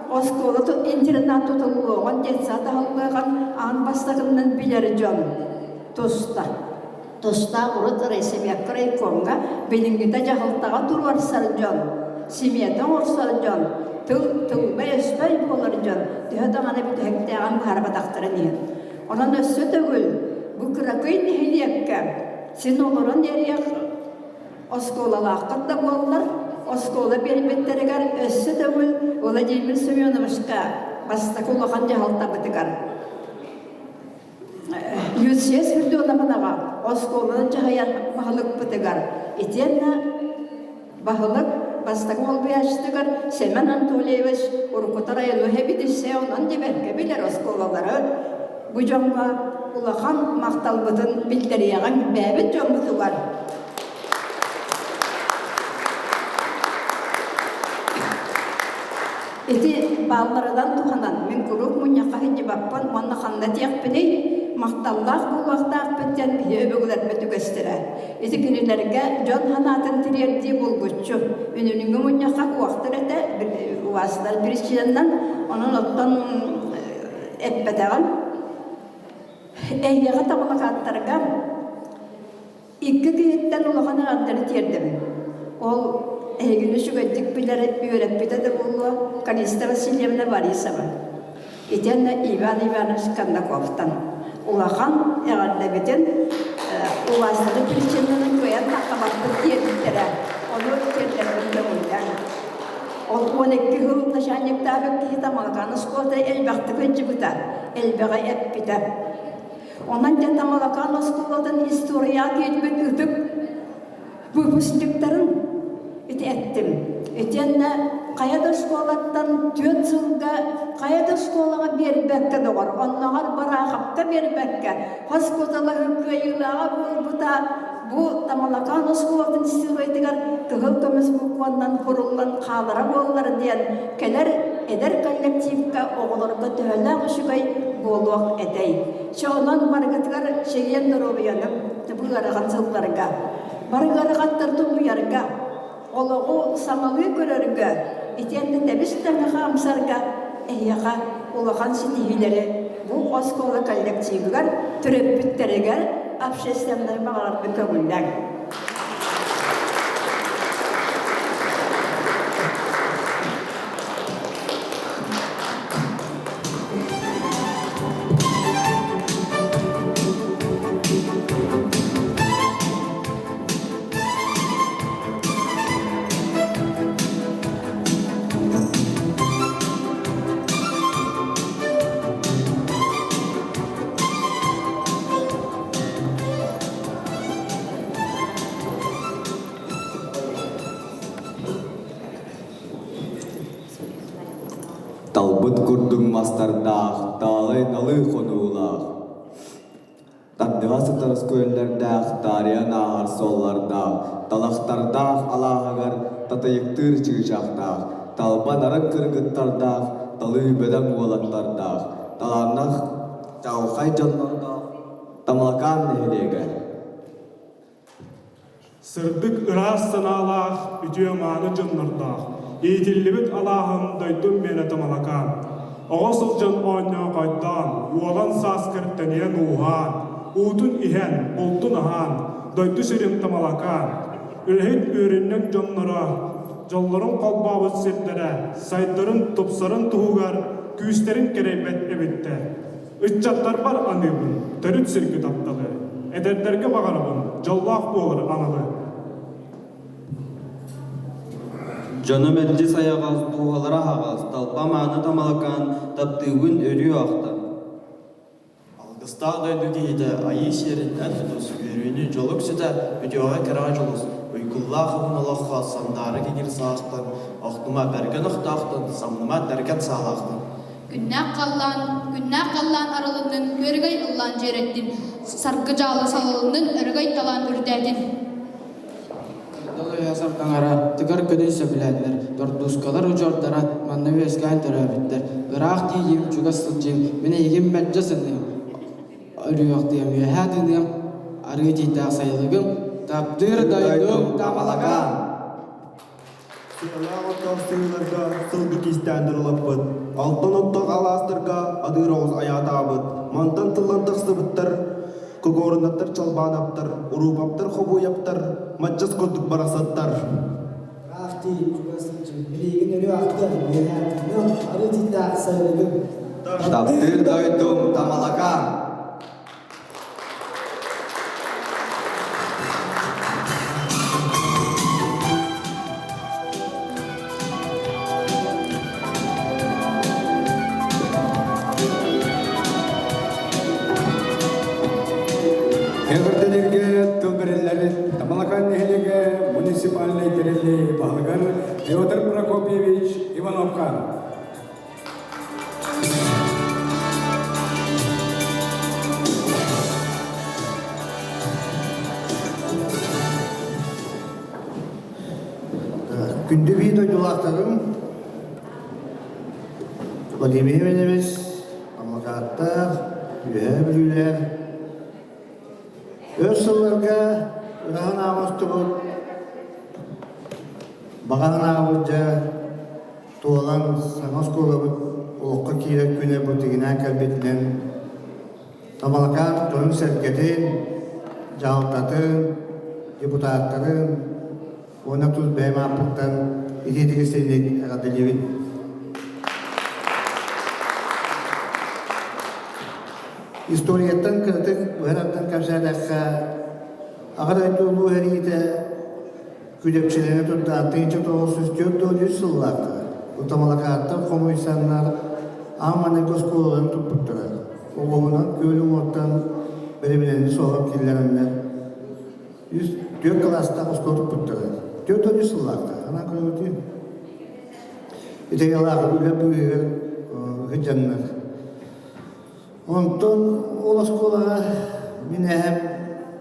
оскуола интернат тутуллуоҕун, детсад аһыллыаҕын аан бастакыннан билэр дьон туста. Тустаах урут райсовекка райкомҥа билиҥҥитэ дьаһалтаҕа туруорсар дьон, симиэтэ оҥорсор дьон, тыл тылбай-өспөй буолар дьон төһө даҕаны бүтэһиктээҕин быһаарбатахтарын иһин. Онон өссө төгүл бу кыракый нэһилиэккэ син олорон эриэх оскуолалааххыт да буоллар. оскуола биэрбиттэригэр өссө төгүл Владимир Семеновичка бастакы улахан дьаһалтабытыгар Люция Спиридоновнаҕа оскуоланы дьаһайар баһылыкпытыгар итиэннэ баһылык бастакы солбуйааччытыгар Семен Анатольевич уруккута району эбитиссэ онон дибэркэ билэр оскуолалары бу дьоҥҥо улахан махталбытын биллэриэҕиҥ бэйэбит дьоммутугар. Ити баалларынан туһанан мин куруук мунньахха сылдьыбаппын уонна ханна диэхпиний, махталлаах буолуохтаахпыт диэн биһи өбүгэлэрбит үгэстэрэ. Ити кинилэргэ дьон санаатын тириэрдии булгуччу. Үнүнүҥҥү мунньахха куохтар этэ, убаастар причинанан, онон оттон эппэтэҕим. Эһиэхэ табылакааттарга Икки киһиттэн улахан эҕэрдэни тиэрдэбин. Ол эһигини үчүгэйдик билэр, үөрэппитэ да буолуо Калиста Васильевна Борисова. Итиэннэ Иван Иванович Кондаковтан. Улахан эҕэрдэбитин убаастары причинаны кыайан таххабаппыт диэбиттэрэ. Ону тиэрдэрбин көҥүллээн. Ол 12 сыл начальниктаабыт киһи Тамалакаан оскуолата элбэхтик сылдьыбыта, элбэҕи эппитэ. Онон дьэ Тамалакаан оскуолатын история киирбит ытык выпускниктарын ити эттим. Итиэннэ хайа да оскуолаттан түөрт сылга хайа да оскуолаҕа биэрбэккэ доҕор, онноҕор Бараахапка биэрбэккэ хос куоталаһыы кыайыылааҕа буолбута бу Тамалакаан оскуолатын историятыгар кыһыл көмүс букваннан куруллан хаалара буоллар диэн кэлэр эдэр коллективка оҕолорго төһөлөөх үчүгэй буолуох этэй. Чэ онон барыгытыгар чэгиэн доруобуйаны бу ыарахан сылларга, бары ыарахаттары тулуйарга, олоҕу саҥалыы көрөргө, итиэннэ тэбис тэҥэ хаамсарга эһиэхэ улахан ситиһиилэри бу оскуола коллективыгар, төрөппүттэригэр общественнай баҕаларбын көҥүллээҥ. Талбыт курдук мастардаах, таалай налыы хонуулаах Тардыга сытар күөллэрдээх, таарыйан ааһар суоллардаах, талахтардаах алааһыгар татыйыктыыр чыычаахтаах, талба нарын кыргыттардаах, талыы бөдөҥ уолаттардаах, талааннаах чаҕылхай дьоннордоох Тамалакаан нэһилиэгэ. Сырдык ыраас санаалаах, үтүө-мааны дьоннордоох, иитиллибит алааһым дойдум миэнэ Тамалакаан. Оҕо сылдьан оонньоохойдоон, уолан сааскар тэнийэн ууһаан, уутун иһэн, бултун аһаан, дойду сирин Тамалакаан. Үлэһит үөрүнньэҥ дьонноро, дьоллорун холбообут сирдэрэ, сайдарын, тупсарын туһугар күүстэрин кэрэйбэт эбиттэр. Ыччаттарбар аныыбын төрүт сиргэ тапталы, эдэрдэргэ баҕарабын дьоллоох буолар аналы. Дьоно мэлдьи сайаҕас, дууһалара аһаҕас, талба мааны тамалакаан, таптыыбын өрүү ахтан. Алгыстаах дойду киһитэ айыы сиэрин эн тутус, үөрүүнү дьолук сүтэ, үтүөҕэ кэрэҕэ дьулус, уйгуллаах уһун олоххо сандаара киҥир саастан, охтума бэргэн охтоохтон, самныма тэргэн саалаахтан. Күннээх халлаан, күннээх халлаан арылыннын, күөрэгэй ыллаан дьиэрэттин, саргы дьаалы салалыннын, өрөгөй талаан үрдээтин. Дал үөһэ сардаҥара, тыгар күнүн сөбүлээтилэр, тордуускалар удьуордара манна үөскээн төрөөбүттэр. Ыраах тиийиим, чугас сылдьыым, мин эйигин мэлдьи саныам, өрүөхтүөм, үөһээ тыыныам, арыы тиийдээх сайылыгым, таптыыр дойдум Тамалакаан. Сыалаах оттоох сыһыыларга сылгы кистээн дырылаппыт, алтан оттоох алаастарга адыыр оҕус айаатаабыт, мантан тыллан тахсыбыттар Кокорунаттар Чалбаанаптар, Уруупаптар Хобуойаптар, мадьас курдук барахсаттар. Ыраах тиий, чугас сылдьыы, билиигин өрүү ахтыах, үөһээ тыыныах, арыы тииттээх сайылыгым. Таптыыр дойдум Тамалакаан. Эҕэрдэлэргэ тыл бэриллэр Тамалакаан нэһилиэгэ муниципальнай тэриллии баһылыгар Петр Прокопьевич Ивановка. Күндү бии дойдулаахтарым, Владимир Иванович, Амакааттаах, Үөһээ Бүлүүлээх, өр сылларга ыраһан ааҕыстыбыт, баҕаһын аабыт дьэ туолан саҥа оскуолабыт олоххо киирэр күнэ бу тигинээн кэлбитинэн Тамалакаан дьонун-сэргэтин, дьаһалтатын, депутаттарын уонна тус бэйэм ааппыттан итиитик истиҥник эҕэрдэлиибин. Историяттан кыратык быһан кэпсээтэххэ, Аҕа дойду Улуу сэриитэ Күдэпчилэни турда 1943 сыллаахха Утамалакааттан хомуйсаннар аан маҥнайгы оскуолаларын туппуттара. Оҕоһунан күөл уҥуортан бэрэбинэни соһон киллэрэннэр үс түөрт кылаастаах оскуола туппуттара. 43 сыллаахха анаан көрөбүтүй? Итигэлаах үлэ быыһыгар сылдьаннар Онтон ол оскуолаҕа мин эһэм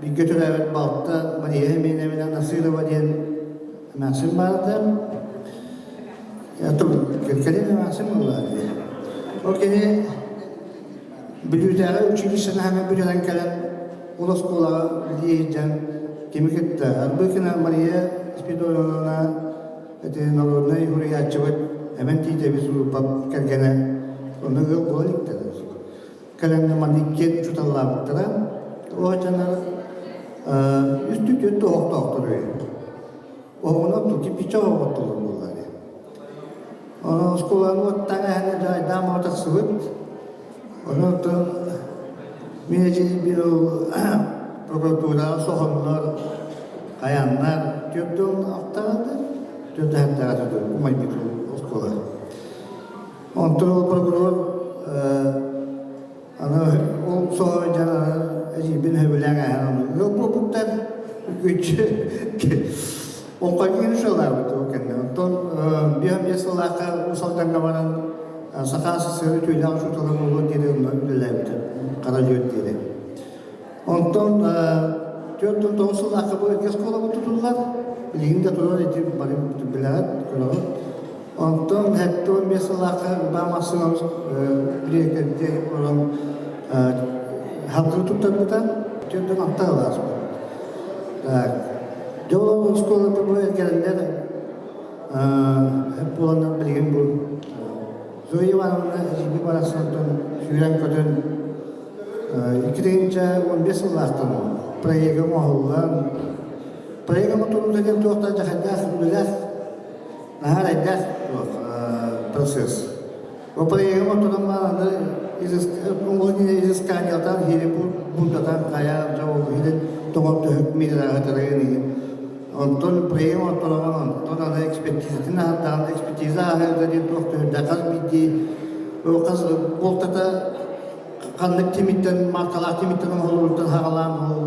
бииргэ төрөөбүт балта Мария Емельяновна Насырова диэн эмээхсин баарда. Кэлин эмээхсин буолла дии. Ол кини Бүлүүтээҕи училищены хаҥа бүтэрэн кэлэн ол оскуолаҕа үлэлии сылдьан кими кытта Арбыкина Мария Спиридоновна ити народнай суруйааччыбыт Эмэн Тиитэбис Уруупап кэргэнэ онно ыал буола иликтэр. Кэлэн манна иккиэн учууталлаабыттара. Ол дьоннор үс түөрт оһохтоохтор үһү. Оһоҕунан кирпиччэ оһоҕоттолор буолла дии. Онон оскуоланы уоттаан эһэни дьаайдаан баҕа тахсыбыт. Онон мин эдьиийбин ол прокуратураҕа соһоннор, хайаннар 46-ҕа да, 47-ҕэ да умайбыт оскуола. Онтон ол прокурор аны ол соһо дьон эдьиийбин сөбүлээн ааһан ону ыал буолбуттар үкүччү Оҥхойдугун ушалаабыт ол кэннэ. Онтон биэс сыллаахха Уус Алдаҥҥа баран Саха СССР үтүөлээх учуутала буолуор диэри онно үлэлээбитэ. Хара дьүөт диэри. Онтон 49 сыллаахха бу эргэ оскуолабыт тутуллар. Билигин да турар ити бары билэҕит, көрөҕүт. Онтон 75 сыллаахха Иван Максимович дириэктэрдии олорон халгыы туттарбыта. 46 сыл ааспыт. Так. Дьэ ол оскуолата бу эргэрэллэр буоланнар билигин бу Зоя Ивановна эдьиийбит барахсантан сүүрэн-көтөн 2015 сыллаахтан проега оҥоһуллан проега оҥотуллуута диэн туох да дьаһайдаах үлэлээх наһаа эрэйдээх процесс. Ол проегы оҥотторон баран аны изысканиятан хири бунтатан хайаан дьэ ол иһин тоҥор төһүк миэрээҕитэрин иһин онтон проект оҥоттороҕун онтон аны экспертизатын аһардаҕын экспертиза ааһыыта диэн туох төһүрдэ хас биирдии хас буолтата ханнык тимиттэн маркалаах тимиттэн оҥоһуллубуттан хаҕалаан ол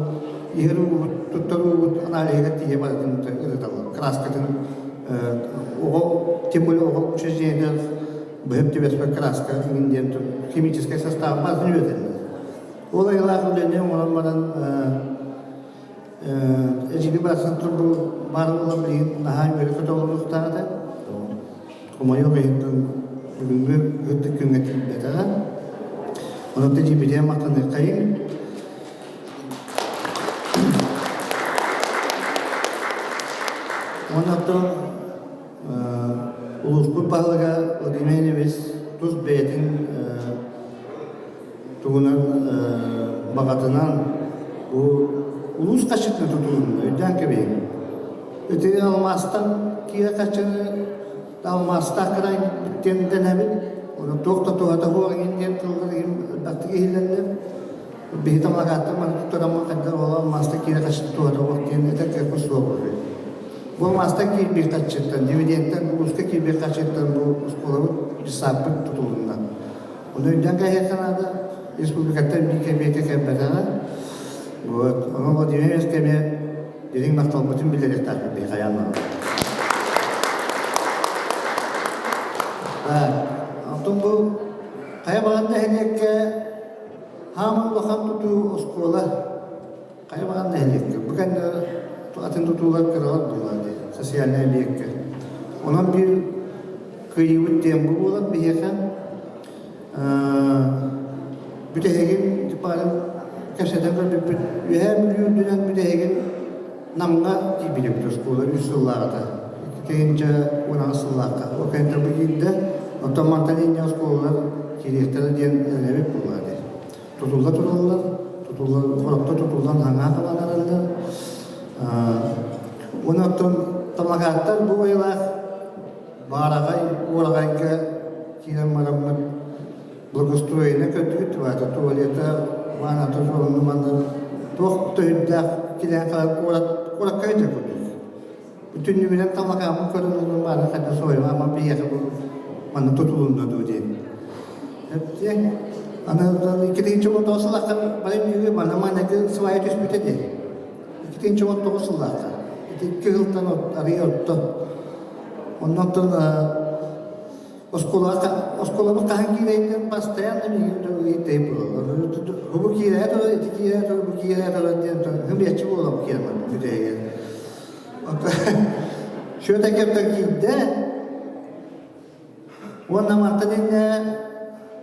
иһэр уубут туттар уубут аналиһыгар тиийэ барытын ырыталлар краскатын оҕо тем более оҕо учреждениетыгар быһып түбэспэт краска иҥин диэн химическэй состав барытын үөрэтэллэр ол айылаах үлэни оҥорон баран эдьиги барахсан турбу баар буолан билигин наһаа үөрэ-көтө олоруохтаах этэ Хомойуох иһин бүгүҥҥү үрдүк күҥҥэ тиийбэтэҕэ. Онон тиийбитигэр махтаныаххайыҥ. Уонна оттон улууспут баһылыга Владимир Ильич тус бэйэтин тугунан баҕатынан бу улуус хаччытын тутулунна өйдөөн кэбиһиҥ. Ити алмаастан киирэ хаччыны алмаастаах кыраай диэн дэнэбит. Ону туох да туһата суох иһин диэн тыллар иһин элбэхтик иһиллэллэр. Биһи тамагааттан маны туттараммыт хайдах ол алмаастан киирэ хаччыты туһата суох диэн этэр кыахпыт суох үһү. Бу алмаастан киирбит хаччыттан, дивидендтэн улууска киирбит хаччыттан бу оскуолабыт, дьыссааппыт тутулунна. Ону өйдөөн кэһиэххэ наада, республикаттан биир кэбиэкэ кэлбэтэҕэ. Вот. Онон Владимир Ильичкэ эмиэ дириҥ махталбытын биллэриэхтээхпит биһи хайаан даҕаны. Онтон бу хайа баҕар нэһилиэккэ хааман улахан тутуу оскуола хайа баҕар нэһилиэккэ бу кэннэ атын тутуулар кыралар буоллар дии социальнай объекка. Онон биир кыайыыбыт диэн бу буолар биһиэхэ бүтэһигин баарын кэпсэтэн көрбүппүт Үөһээ Бүлүү үрдүнэн бүтэһигин Намҥа тиийбит оскуола үс сыллааҕыта 2018 сыллаахха ол кэнниттэн бу киирдэ оттон мантан инньэ оскуолалар киириэхтэрэ диэн эрэнэбит буолла дии тутулла тураллар тутулла хоротто тутуллан хаҥаа халанараллар уонна оттон тамакааттар бу айылаах Баараҕай уораҕайга киирэн бараммыт благоустроение көрдүбүт, баата туалета, ванната онну манна туох төһүрдээх килээн хаlan куорат куоракка кэтэ курдук. Бүтүннүбүнэн тамакааммын көрөн олорон баара хайда суойма ама биһиэхэ бу манна тутулунна дуу диэн. Эптиэ аны 2019 сыллаахха барым дьүгү манна манныгы свая түспүтэ дии. 2019 сыллаахха. Ити икки сылтан арыый орто. Оннуттан оскуолаҕа оскуолабыт хаһан киирэйдэн постоянно миигин ыйыттай буолаллар. Бу киирээ турар, ити киирээ турар, бу киирээ турар диэн хымыйаччы буолам киирэн бүтэһигэр. Сүөтэ кэптэн киирдэ. Уонна мантан иннэ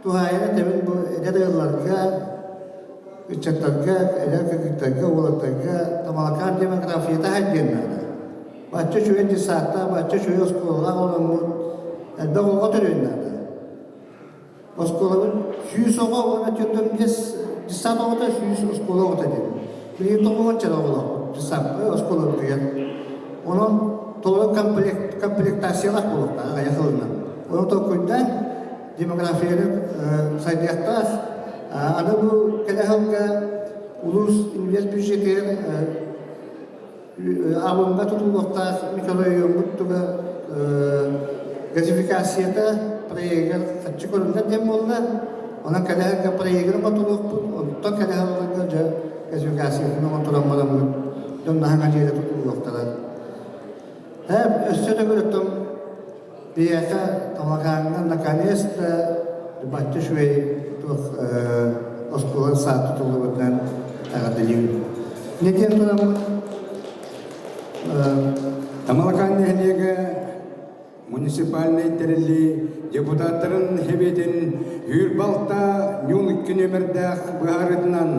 туһаайан этэбин бу эдэр ыалларга, ыччаттарга, эдэр кыргыттарга, уолаттарга Тамалакаан демографията диэн наада. Бачча үчүгэй детсадтаах, бачча үчүгэй оскуолалаах олороммут элбэх оҕо төрүөн наада. Оскуолабыт 100 оҕо уонна 45 детсад оҕото 100 оскуола оҕото диэн. Билигин тоҕуһунча оҕолоохпут детсадка оскуолабытыгар. Онон толору комплект, комплектациялаах буолуохтаах аҕыйах ылынан. Ону толкуйдаан демографияны сайдыахтаах. Аны бу кэлэ сылга улуус инвест бюджетигэр Абымҥа тутуллуохтаах микрорайоммут туга газификацията проегар харчы көрүллэр диэн буолла. Онон кэлэһэргэ проегын оҥотулуохпут, онтон кэлэһэллэргэ дьэ газификациятын оҥотторон бараммыт дьон наһаҥа дьиэлэ тутуллуохтара. Өссө төгүл оттон Биһиэхэ Талакааҥҥа наконец-то бачча үчүгэй туох оскуола саат тутуллубутунан эҕэрдэлиибин. Не диэн тураммыт Тамалакаан нэһилиэгэ муниципальнай тэриллии депутаттарын Сэбиэтин Үүр-Балта ньуун икки нүөмэрдээх быһаарыытынан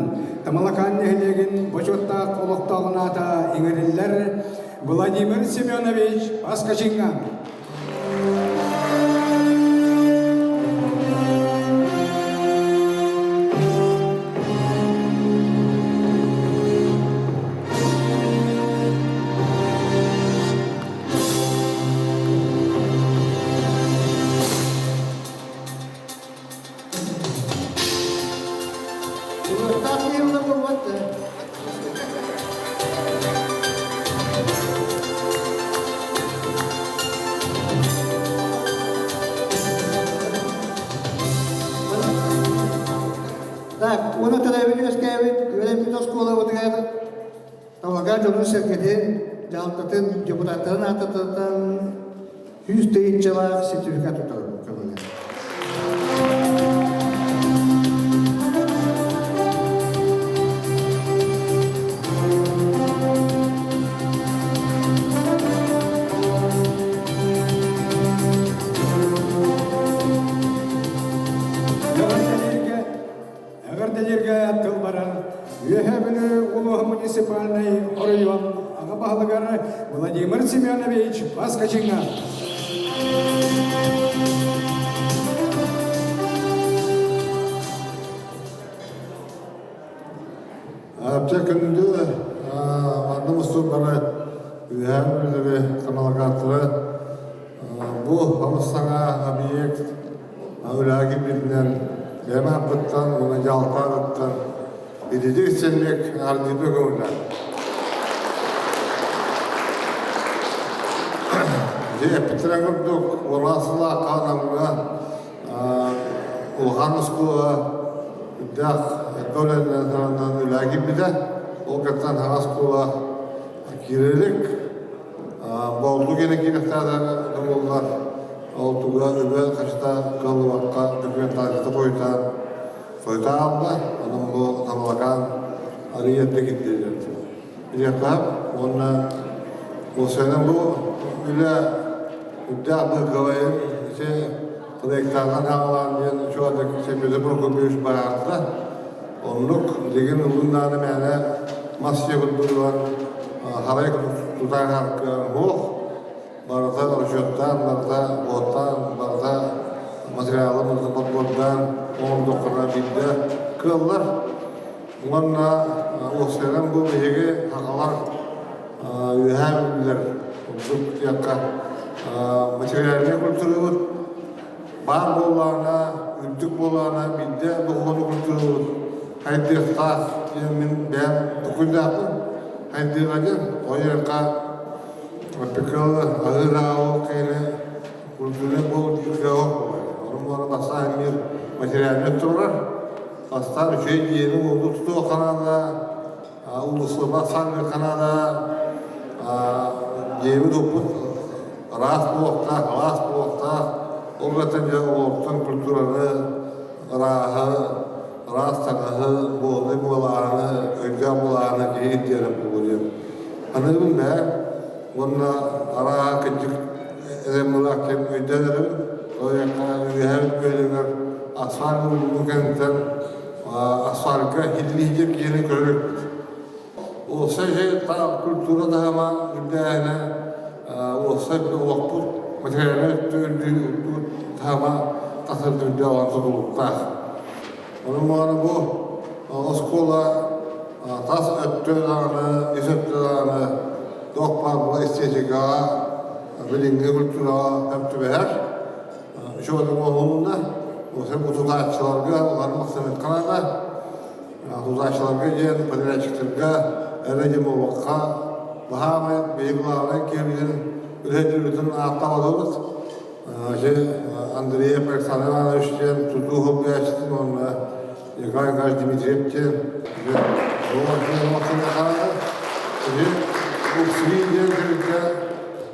Тамалакаан нэһилиэгин бочуоттаах олохтооҕун аата иҥэриллэр Владимир Семенович Паскачиҥҥа. Ылыахтаах киһи буолбат да. Так, уонна төрөөбүт үөскээбит үөрэммит оскуолабытыгар Талага дьонун-сэргэтин, дьаһалтатын, депутаттарын аатыттан 100 тыһыынчалаах сертификат тутар көмөлөр. Эҕэрдэлииргэ тыл барар Үөһээ Бүлүү улууһа муниципальнай оройуон аҕа баһылыгар Владимир Семенович Паскачиҥҥа. Әпче күндү манна мустуу бары Үөһээ Бүлүүлэри Тамалакааттары бу алыс саҥа объект Үлэҕэ киирбитинэн бэйэм ааппыттан уонна дьаһалта аатыттан ититик иччэнник ардыыпы көҥүллээн. Ити эппиттэрин курдук, ураан сылаахха Намҥа улахан оскуола үрдээх элбэх үлэнэн үлэҕэ киирбитэ. Ол каттан хаҥа оскуола киирэрик Бооту кэлэ киирэхтээҕэ буоллар, ол туга үбэ хачта кыаллыбакка документацията хойутаан хойутаалла, онон бу Тамалакаан арыый эрдэ кирдиэлэр. Билиэхтээх уонна уопсайынан бу үлэ үрдээх быыкабайын ити проектааҕа хаалаан диэн учуотак Петр Прокопьевич баарда. Оннук билигин ылын даҕаны мээнэ мас сиэ курдугунан харай тутаан суох. Барыта расчеттаан, барыта буоттаан, барыта материалы барыта подбордаан оҥордоххуна биирдэ кыаллар. Уонна уопсайынан бу биһиги сахалар үөһээ бүлүүлэр ордук диэххэ материальнай культурабыт баар буоллаҕына, үрдүк буоллаҕына биирдэ духуону культурабыт хайдыахтаах диэн мин бэйэм толкуйдаахпын. Хайдыаҕа диэн ойуохха пекалы аһыыраау кэйне культурный буол дииргэ Онон буолан бастаан мир материальный турар. Бастаан үчүгэй дьиэни уолу тутуох ханаада, уулуссалар саҥа ханаада, дьиэбит уппут ыраас буолуохтаах, алаас буолуохтаах. Ол гынан дьэ олортон культураны, ырааһы, ыраас таҥаһы, буолай буолааны, өйдөөх буолааны киһи ирдиэрэ буолуо диэн саныыбын бээ. Уонна арааһа кырдьык эрэммылаах кэм өйдөөн эрэбин. Ол үөһээ күөлүгэр асфальт уулуу кэнниттэн асфальтка хиллиһдьир киһини көрөр эбиппит. Уопсай культура таһыма үрдээһинэ уопсай олохпут материальнай өттө үрдүү таһыма тахсар үрдээҕин тутулуктаах. Онон маҕана бу оскуола тас өттө даҕаны, ис өттө даҕаны туох баар була эстетикаҕа, билиҥҥи культураҕа сөп түбэһэр. Үчүгэй оҥоһулунна. Осен бу тутааччыларга улахан махсаммыт ханаата. Тутааччыларга диэн подрядчиктарга эрэ диэн буолбакка баһаамай биһиги главнай киһибитин үлэһит ааттаабатыбыт. Андреев Александр Иванович диэн тутуу хоббиаччытын уонна Николай Николаевич Дмитриев диэн диэн тэрилтэ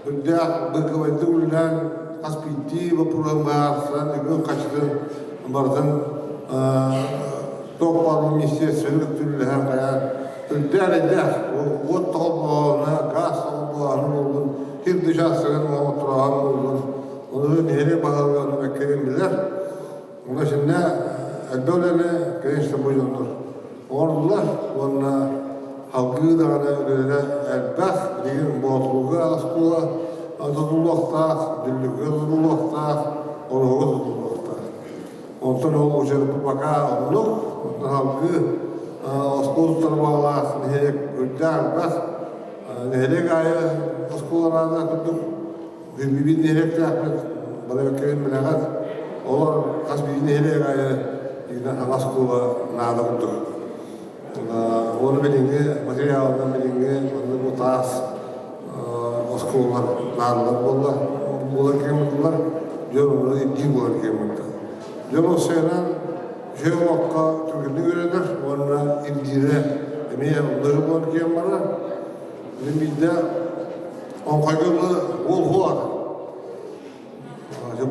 үрдээх быыкабайдык үлэлээн хас биирдии боппуруоһун быһаарсан үбүн-харчытын барытын туох баар министиэристибэни үктүүллэһэн хайаан үрдээх эрэйдээх уот тоҕолбооһуна гаас тоҕолбооһуна буоллун сир учаастагын оҥотторооһун буоллун ону нэһилиэк баһылыга ону бэккэ билэр Онно итиннэ элбэх үлэни, конечно, бу дьоннор оҥордулар уонна салгыы даҕаны үлэлэрэ элбэх. Билигин Боотулуга оскуола тутуллуохтаах, Дүллүкүгэ тутуллуохтаах, Ороһуга тутуллуохтаах. Онтон ол уже пока оннук, онтон салгыы оскуола туттар баҕалаах нэһилиэк үрдээх элбэх. Нэһилиэк аайы оскуолаларынан курдук Биир нэһилиэктээхпит, бары билэҕит, олор хас биир нэһилиэк аайы итинэн саҥа оскуола наада курдук. Уонна билиҥҥи материалынан билиҥҥи маннык бу таас оскуолалар наадалар буолла, буолар кэммитилэр, дьон ону ирдии буолар кэммитэ. Дьон уопсайынан үчүгэй олоххо түргэнник үөрэнэр уонна ирдиирэ эмиэ оннук буолар кэм барар. Мин биирдэ Оҥхойго уол хуоҕа.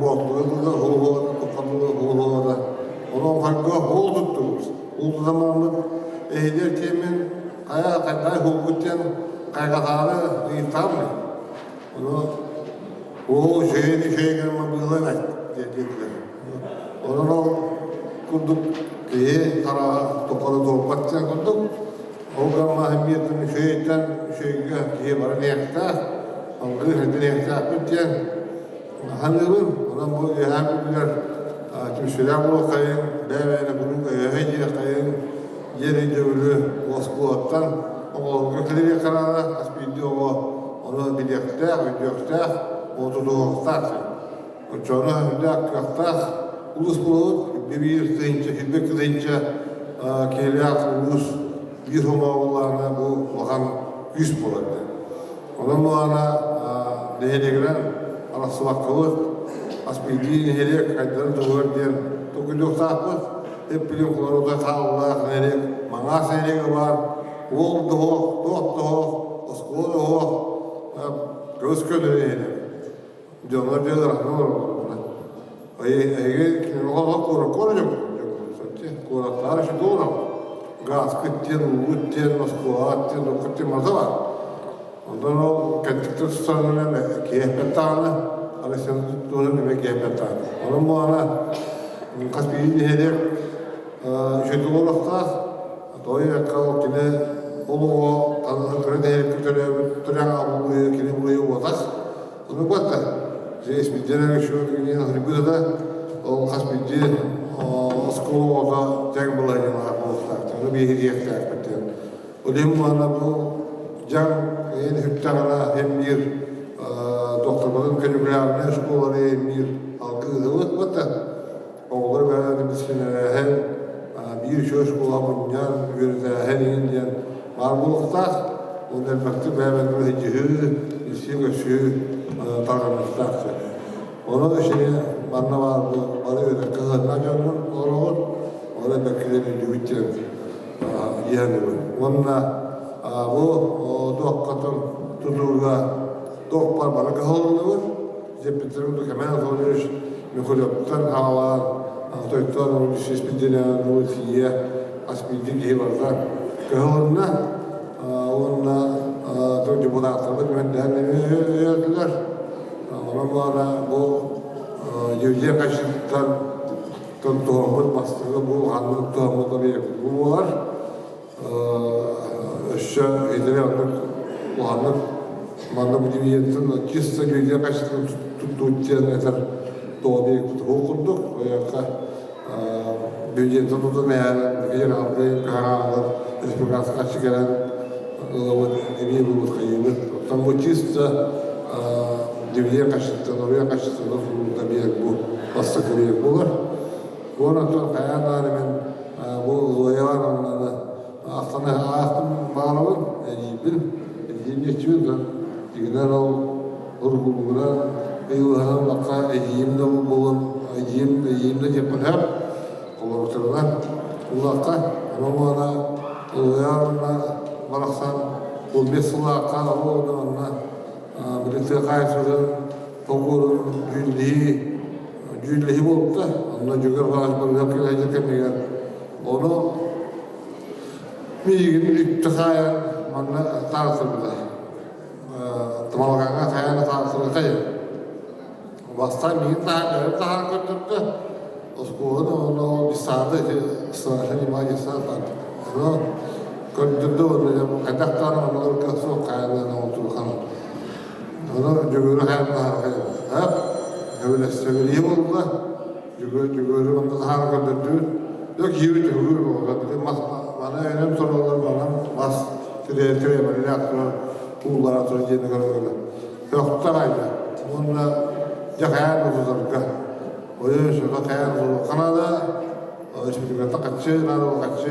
Боотулга уол хуоҕа, тоққордуга уол хуоҕа. Ону оҥхойго уол туттубут. Уол тутаммыт эһилэр тиэммин хайа хайдай хуолбут диэн хайҕатаары ыйыттаҕым. Ону уол үчүгэй үчүгэй гына быылан айт диэтилэр. Онон ол курдук киһи хараҕа тоққоро туолбат диэн курдук Ол гаммаһын биэрдим үчүгэйтэн үчүгэйгэ киһи баран иһиэхтээх, алгыы сылдьан иһиэхтээхпит диэн саныыбын. Онон бу үөһээ бүлүүлэр түмсүүлээх буолуоххайыҥ, бэйэ-бэйэни куруук өйөһө диэххэйиҥ диэн өйдөбүлү оскуолаттан оҕолорго кэлиэххэ наада. Хас биирдии оҕо ону билиэхтээх, өйдүөхтээх, ону тутуһуохтаах. Оччоҕуна үрдээх кыахтаах улуус буолабыт. Биир тыһыынча, сүүрбэ тыһыынча киһилээх улуус биир сомоҕолоно бу улахан күүс буолар. Онон буолана нэһилиэгинэн арахсыбаккабыт, хас биирдии нэһилиэк хайдарын туһугар диэн толкуйдуохтаахпыт. Эп билим холорута хааллаах нэһилиэк, Маҥаас нэһилиэгэ баар. уол да суох, туох да суох, оскуола да суох, көс көнөр иһинэ. Дьоннор дьэ ыарахан олороллор. Эһиги кинилэр куоракка дьон куораттаары шутуурам. Газкыт диэн, уут диэн, Москваҕа диэн, Доккут диэн барыта бар. Онтон ол кэнтиктэр тустарынан киэһэппэт даҕаны, Александр туһунан эмиэ киэһэппэт даҕаны. Онон буолана хас биирдии нэһилиэк үчүгэйдик олоруохтаах, тоҕо ол кини ол оҕо кыра нэһилиэккэ төрөөбүт төрөөн аҕабыл кини буруйа уотах. Ону батта здесь биирдэ еще да ол хас биирдии оскуола оҕото тэҥ балаһыанньалаах буолуохтаах. Ону биһириэхтээхпит диэн. Ол иһин уонна бу дьаҥ эйэн үптэҕинэ эмниир докторбутун каникулярнай школаны эмниир алгыыһыбыт батта оҕолор бэйэлэрин дисциплинэлээһин биир үчүгэй школа мунньан үөрэтээһин иһин диэн баар буолуохтаах. Уонна элбэхтик бэйэ-бэйэлэрин сылдьыһыы, билсии-көрсүү тарҕаныахтаах. Ону ишини манна баар бу бары үөрэххэ сыһыаннаах дьоннор олороҕут, ону элбэхкилэр өйдүүгүт диэн иһэн Уонна бу туоххатын тутууга туох бар бары кыһалынныбыт. Дьэппиттэрин Кэмэн Анатольевич Михалевтан аҕалаан, Тойтон Испидиэнэ тиийэ хас биирдии киһи барыта кыһалынна уонна депутаттарбыт мэндэһэн өйөөтүлэр. Онон баара бу Евгений Качиттан туһаммыт бастакы бу ханнык туһаммыт объект бу буолар. Өссө итини оннук улаханнык манна бу дивидендтэн чисто юридическай качествоны туттуут диэн этэр тоҕо биэрбит курдук ойуокка дивидендтэн тутан эһээн федералдыы кыһараалар республиканскай харчы кэлэн ылабыт эбии булбут хайыыбыт оттон бу чисто дивиденд качествоны оруйа качествоны тутуута биэр бу бастакы биэр буолар. Уонна оттон хайаан даҕаны мин бу Зоя Ивановнаны ахтан аахтым баҕарабын, эдьиийбин, эдьиийим диэччибин, дьиҥинэн ол уруккулуура ыйылыһан ыллахха эдьиийим да буолан, эдьиийим, эдьиийим да диэхпин сөп, холобуртарынан ыллахха, онон уонна Зоя Ивановна барахсан 15 сыллаахха ол онно били тыа хаһаайыстыбатын толкуурун дьүүллэһии дьүүллэһии буолбута. Онно Дьөгүөр Афанасьевич Барыгап кэлээдьэр кэмигэр ону миигин үттэ хаайан манна таастырбыта. Тамалҕаҥҥа хайаан таастырбыта Бастаан миигин таһаар таһаар көрдөрдө. Оскуоланы онно детсады старший внимание сад ону көрдөрдө уонна хайдах даҕаны оннолорго суох хайаан оҥотулхан ону Дьөгүөрү хайаан таһаар сөбүлэһии буолла Дьөгүөр Дьөгүөрү онно таһаар көрдөрдүбүт дьэ киһибит түһүгүр буолла били мас маны өнөн тураллар манан мас тире тире турар ууллара турар диэни көрө көхтөх айда уонна дьэ хайаан тутарга ойо сөбө хайаан Канада республиката хаччы наада хаччы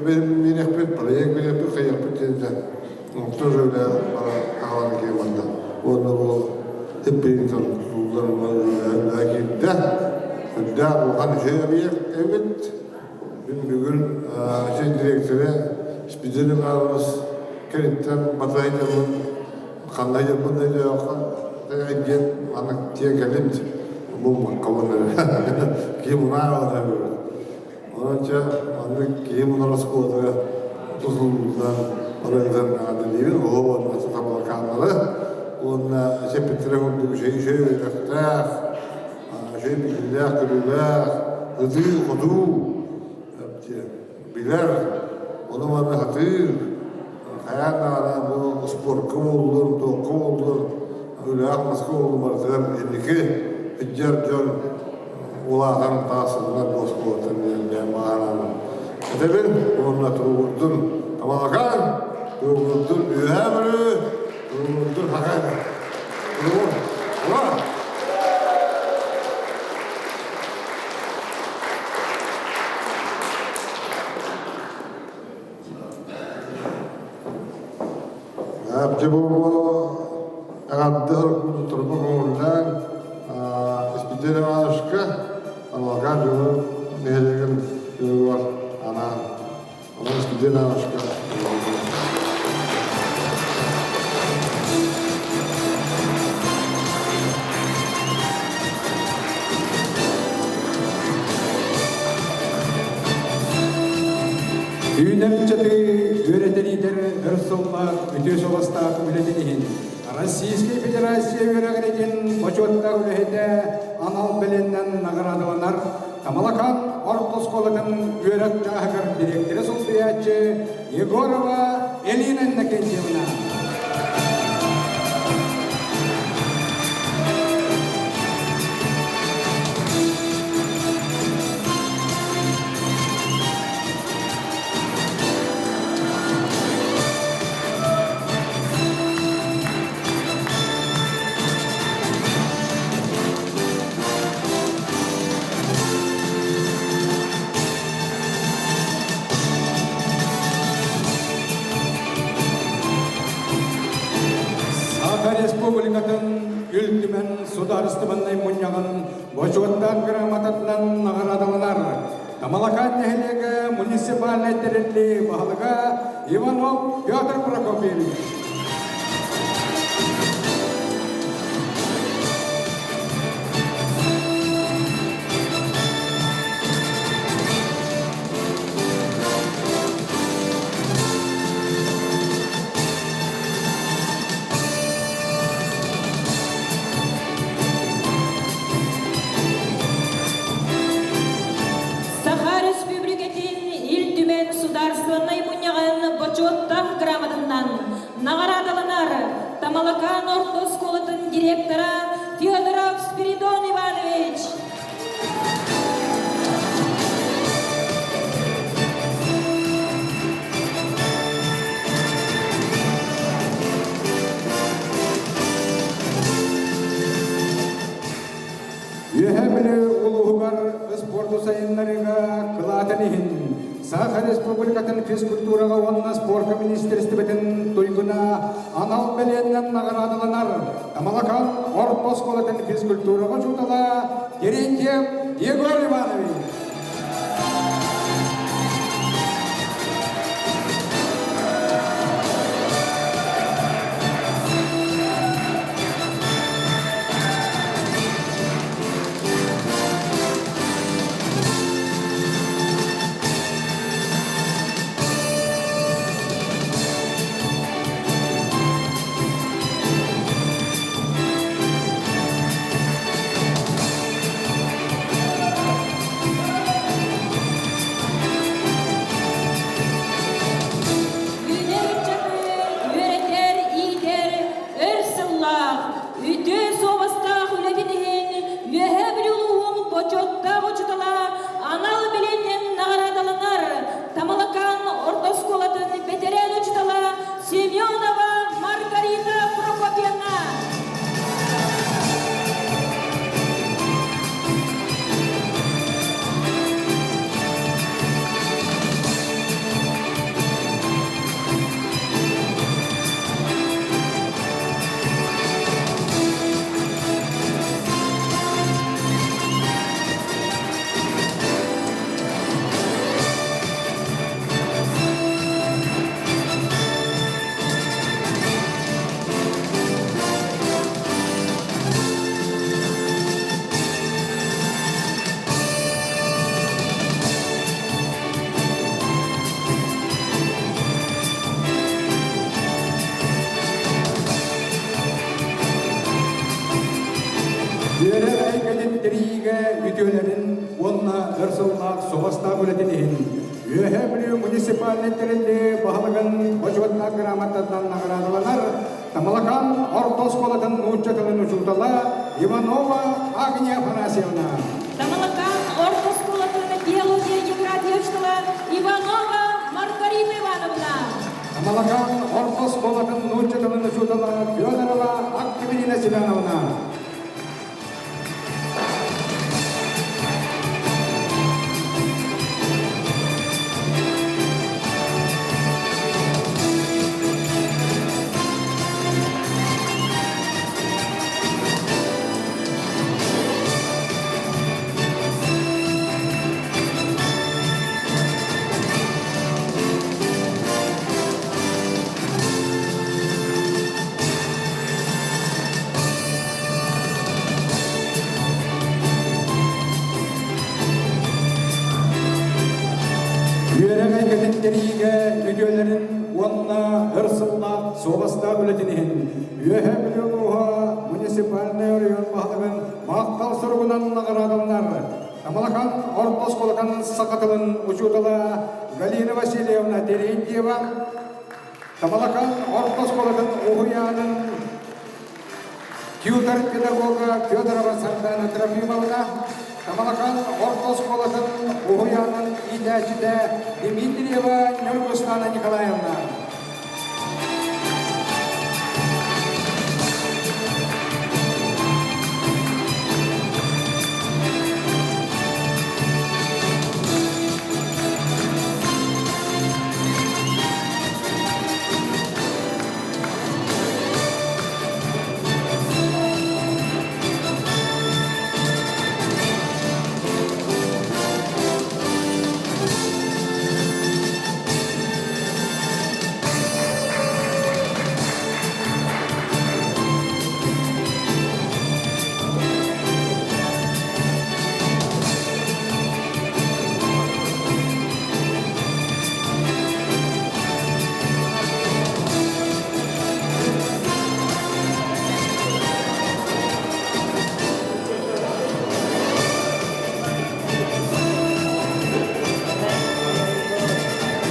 биэриэхпит проект биэриэхпит хайыахпыт диэн онтон үлэ бара хаалан киһи барда уонна бу типпиин тутуллар үлэ киирдэ үрдээх улахан үчүгэй объект эбит мин бүгүн син директоры Спидин Иванович кэриттэн батай дьоммун ханна дьоммун өйдөөххө диэн маннык тиэ кэлим булмаккабын киһи мунаа онон чэ маннык киһи мунар оскуолатыгар тутуллан барыгытын наадалыыбын оҕо уонна сатабылакааннары уонна сеппиттэрэ курдук үчүгэй үчүгэй үөрэхтээх үчүгэй билиилээх-көрүүлээх ытыы-хотуу билэр, ону-маны сатыыр, хайаан даҕаны бу спорка буоллун, туохха буоллун, үлэҕэ-хамнаска буоллун барытыгар инники сылдьар дьон улаатан таҕыстыннар бу оскуолаттан диэн бэйэм баҕарааммын этэбин уонна туругурдун Тамалакаан, туругурдун Үөһээ Бүлүү, туругурдун Саха Туругур! Ура! Дьэ бу эҕэрдэ турба көҥүллээн Испидиэн Ивановичка Тамалакаан дьону нэһилиэгин дьонугар анаан онон Испидиэн Ивановичка. Үүнэр ыччаты үөрэтэр-иитэр өр сыллаах үтүө суобастаах үлэтин иһин Российскай Федерация үөрэҕиритин бочуоттаах үлэһитэ анал бэлиэннэн наҕараадаланар Тамалакаан орто оскуолатын үөрэх чааһыгар дириэктэрэ солбуйааччы Егорова Элина Иннокентьевна. Саха Республикатын Ил Түмэн судаарыстыбаннай мунньаҕын бочуоттаах грамотатынан наҕараадаланар Тамалакаан нэһилиэгэ муниципальнай тэриллии баһылыга Иванов Петр Прокопьевич. Саха Республикатын Ил Түмэн Судаарыстыбаннай мунньаҕын бочуоттаах грамотатынан наҕараадаланар Тамалакаан орто оскуолатын директора Федоров Спиридон Иванович. Үөһээ Бүлүү улууһугар спорду сайыннарыыга кылаатын иһин Саха Республикатын физкультураҕа уонна спорка министерствотын туйгуна анал бэлиэннэн наҕараадаланар Тамалакаан орто оскуолатын физкультураҕа учуутала Терентьев Егор Иванович. Үүнэр ыччаты үөрэтэр, иитэр өр сыллаах, үтүө суобастаах үлэтин иһин Үөһээ Бүлүү улууһун бочуоттаах учуутала анал билиэннэн наҕараадаланар Тамалакаан орто оскуолатын бэтэрээн учуутала Семенова Маргарита Прокопьевна. Үөрэх эйгэтин тэрийиигэ үтүөлэрин уонна өр сыллаах суобастаах үлэтин иһин Үөһээ Бүлүү муниципальнай тэриллии баһылыгын бочуоттаах грамотатынан наҕараадаланар Тамалакаан орто оскуолатын нуучча тылын учуутала Иванова Агния Афанасьевна. Тамалакаан орто оскуолатын биология география учуутала Иванова Маргарита Ивановна. Тамалакаан орто оскуолатын нуучча тылын учуутала Федорова Аккабелина Семеновна. суобастаах үлэтин иһин Үөһээ Бүлүү улууһа муниципальнай оройуон баһылыгын махтал суругунан наҕараадаланар. Тамалакан орто оскуолатын саха тылын учуутала Галина Васильевна Терентьева, Тамалакан орто оскуолатын уһуйаанын Тьютор педагога Федорова Сардана Трофимовна, Тамалакан орто оскуолатын уһуйаанын иитээччитэ Дмитриева Нюргустана Николаевна.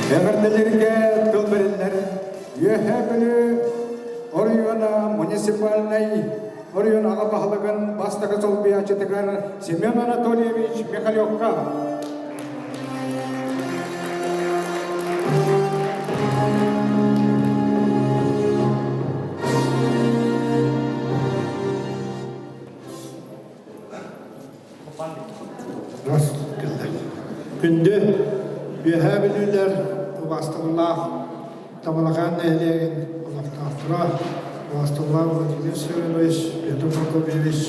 Эҕэрдэлэргэ тыл бэриллэр Үөһээ Бүлүү оройуона муниципальнай оройуон аҕа баһылыгын бастакы солбуйааччытыгар Семен Анатольевич Михалевка. Күндү Үөһээ Бүлүүлэр убаастабыллаах Тамалакаан нэһилиэгин олохтоохторо убаастабыллаах Владимир Семенович, Петр Прокопьевич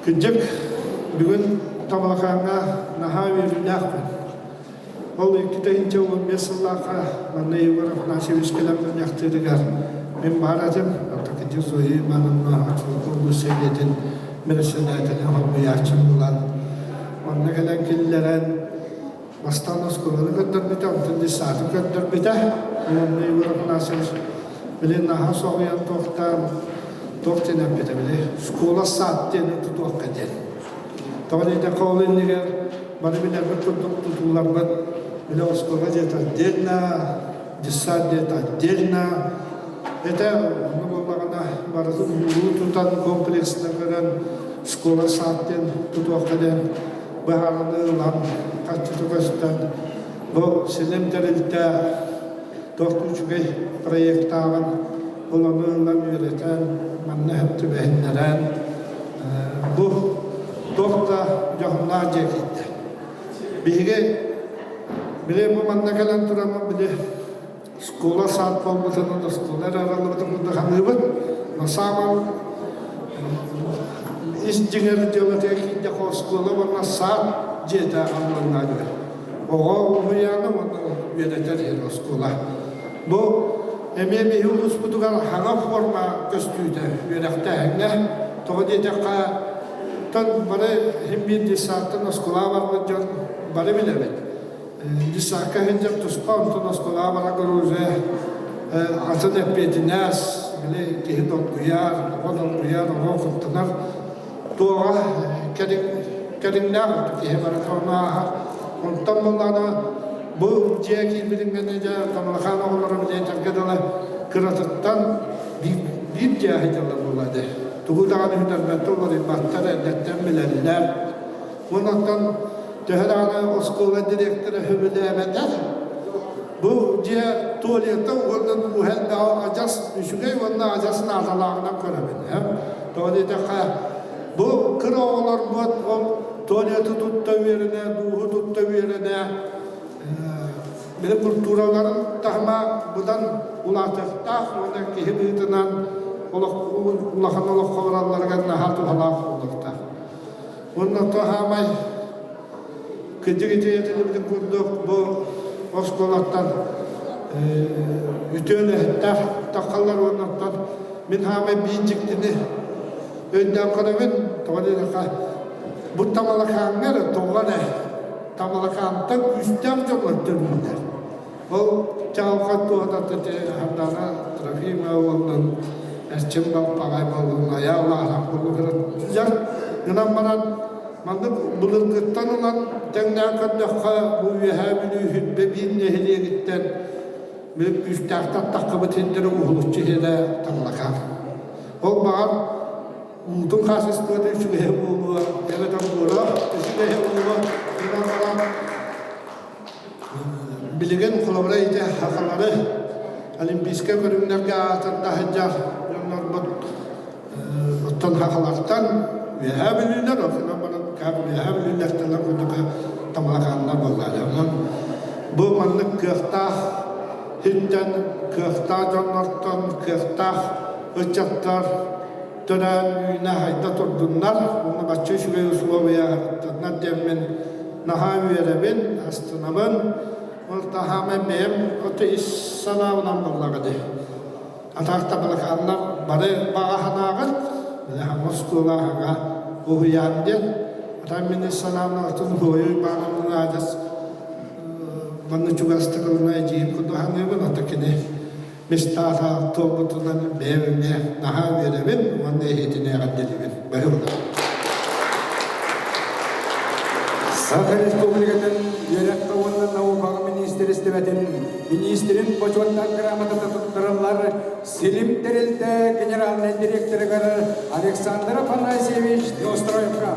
Кырдьык, бүгүн Тамалакааҥҥа наһаа үөрүүлээх күн. Ол 2015 сыллаахха манна Егор Афанасьевич кэлэн мунньахтыырыгар мин баар этим, Ортокитин Зоя Ивановна Очулуку улуус сэбиэтин бэрэссэдээтэлин солбуйааччы буолан, манна кэлэн киллэрэн, бастаан оскуоланы көрдөрбүтэ, онтон детсады көрдөрбүтэ. Уонна Егор Афанасьевич били наһаа соһуйан туохтаан, туох диэн эппитэ, били школа сад диэни тутуохха диэн. Тоҕо диэтэххэ ол иннигэр бары билэрбит курдук тутууларбыт били оскуола дьиэтэ отдельно, детсад дьиэтэ отдельно. Это ону буоллаҕына барытын ууруу тутан комплексно көрөн школа сад диэн тутуохха диэн быһаарыныы ылан харчыта көстөн бу силим тэрилтэ туох үчүгэй проектааҕын буланы ылан үөрэтэн манна сөп түбэһиннэрэн бу туох да дьоһуннаах дьиэ киирдэ. Биһиги били бу манна кэлэн тураммын били школа сад буолбутунан оскуола эрэ арыллыбытын курдук саныыбын. На самом ис дьиҥэр дьыалатыгар киирдэххэ оскуола уонна сад дьиэтэ арылланна диэн. Оҕо уһуйаана уонна үөрэтэр иһэр оскуола. Бу эмиэ биһи улууспутугар хаҥа форма көстүүтэ үөрэхтээһиҥҥэ. Тоҕо диэтэххэ, тон бары иһин биир детсадтан оскуолаҕа барбыт дьон бары билэбит. Детсадка сылдьар туспа, онтон оскуолаҕа бараргар уже атын эппиэтинэс, били киһи долгуйар, оҕо долгуйар, оҕо куттанар туоҕа кэриҥнээх киһи барыта ону ааһар. Онтон буоллаҕына бу дьиэ киирбитин кэннэ дьэ Тамалакаан оҕолоро билиэтэргэ дылы кыратыттан биир дьиэ сылдьаллар буолла дии. Тугу даҕаны сүтэрбэттэр, уларыйбаттар, эрдэттэн билэллэр. Онтон төһө даҕаны оскуола директора сөбүлээбэтэр, бу дьиэ туалета уонна дууһа элбэҕэ адьас үчүгэй уонна адьас наадалааҕынан көрөбүн. Тоҕо диэтэххэ, бу кыра оҕолорбут ол туалеты тутта үөрэнэ, дууһу тутта үөрэнэ, били культураларын таһыма быдан улаатыахтаах уонна киһи быһыытынан улахан олоххо баралларыгар наһаа туһалаах буолуохтаах. Уонна хаамай кырдьык ити курдук бу оскуолаттан үтүө үлэһиттээх таххаллар уонна оттон мин хаамай биир дьиктини өйдөөн көрөбүн тоҕо диэтэххэ бу Тамалакааҥҥа эрэ тоҕо эрэ Тамалакаантан күүстээх дьоннор төрүүллэр. Ол чаҕылхай туоһата Хардаана. буоллун, эрчим балпаҕай буоллун, айаа улаатан буоллун. Гынан баран маннык былыргыттан ылан тэҥнээн көрдөххө, бу Үөһээ Бүлүү Хүрбэ биир нэһилиэгиттэн билип күүстээхтэр таххыбыт сирдэрэ уһулуччу иһэрэ Тамалакаан. Ол баҕар уутун хаачыстыбата үчүгэйэ буолуо, эбэтэр буора үчүгэйэ буолуо, гынан баран Билигин холобура ити сахалары олимпийскай көрүҥнэргэ аатырда сылдьар дьоннорбут оттон сахалартан Үөһээ Бүлүүлэр, онон баран Үөһээ Бүлүүлэртэн курдук тамалакааннар буоллаҕа. Онон бу маннык кыахтаах сиртэн, кыахтаах дьоннортон, кыахтаах ыччаттар төрөөн үүнэ хайда турдуннар, уонна бачча үчүгэй усулуобуйаҕа диэммин наһаа үөрэбин, астынабын. Ол таһаамай бэйэм ото ис санаабынан буоллаҕа дии. Атаах табалакааннар бары баҕа санааҕыт, хаҥа оскуола хаҥа уһуйаан диэн. Атаан мин ис санаабынан атын хуойуй баанамын адьас манна чугастык ылына эдьиийим курдук саныыбын, ото кини Мистаата туолбутунан бэйэм эмиэ наһаа үөрэбин уонна эһиэтини эҕэрдэлиибин. Баһыылар. Саха Республикатын үөрэххэ уонна наукаҕа министиэристибэтин министрин бочуоттаах грамотата туттарыллар Силим тэрилтэ генеральнай директорыгар Александр Афанасьевич Неустроевка.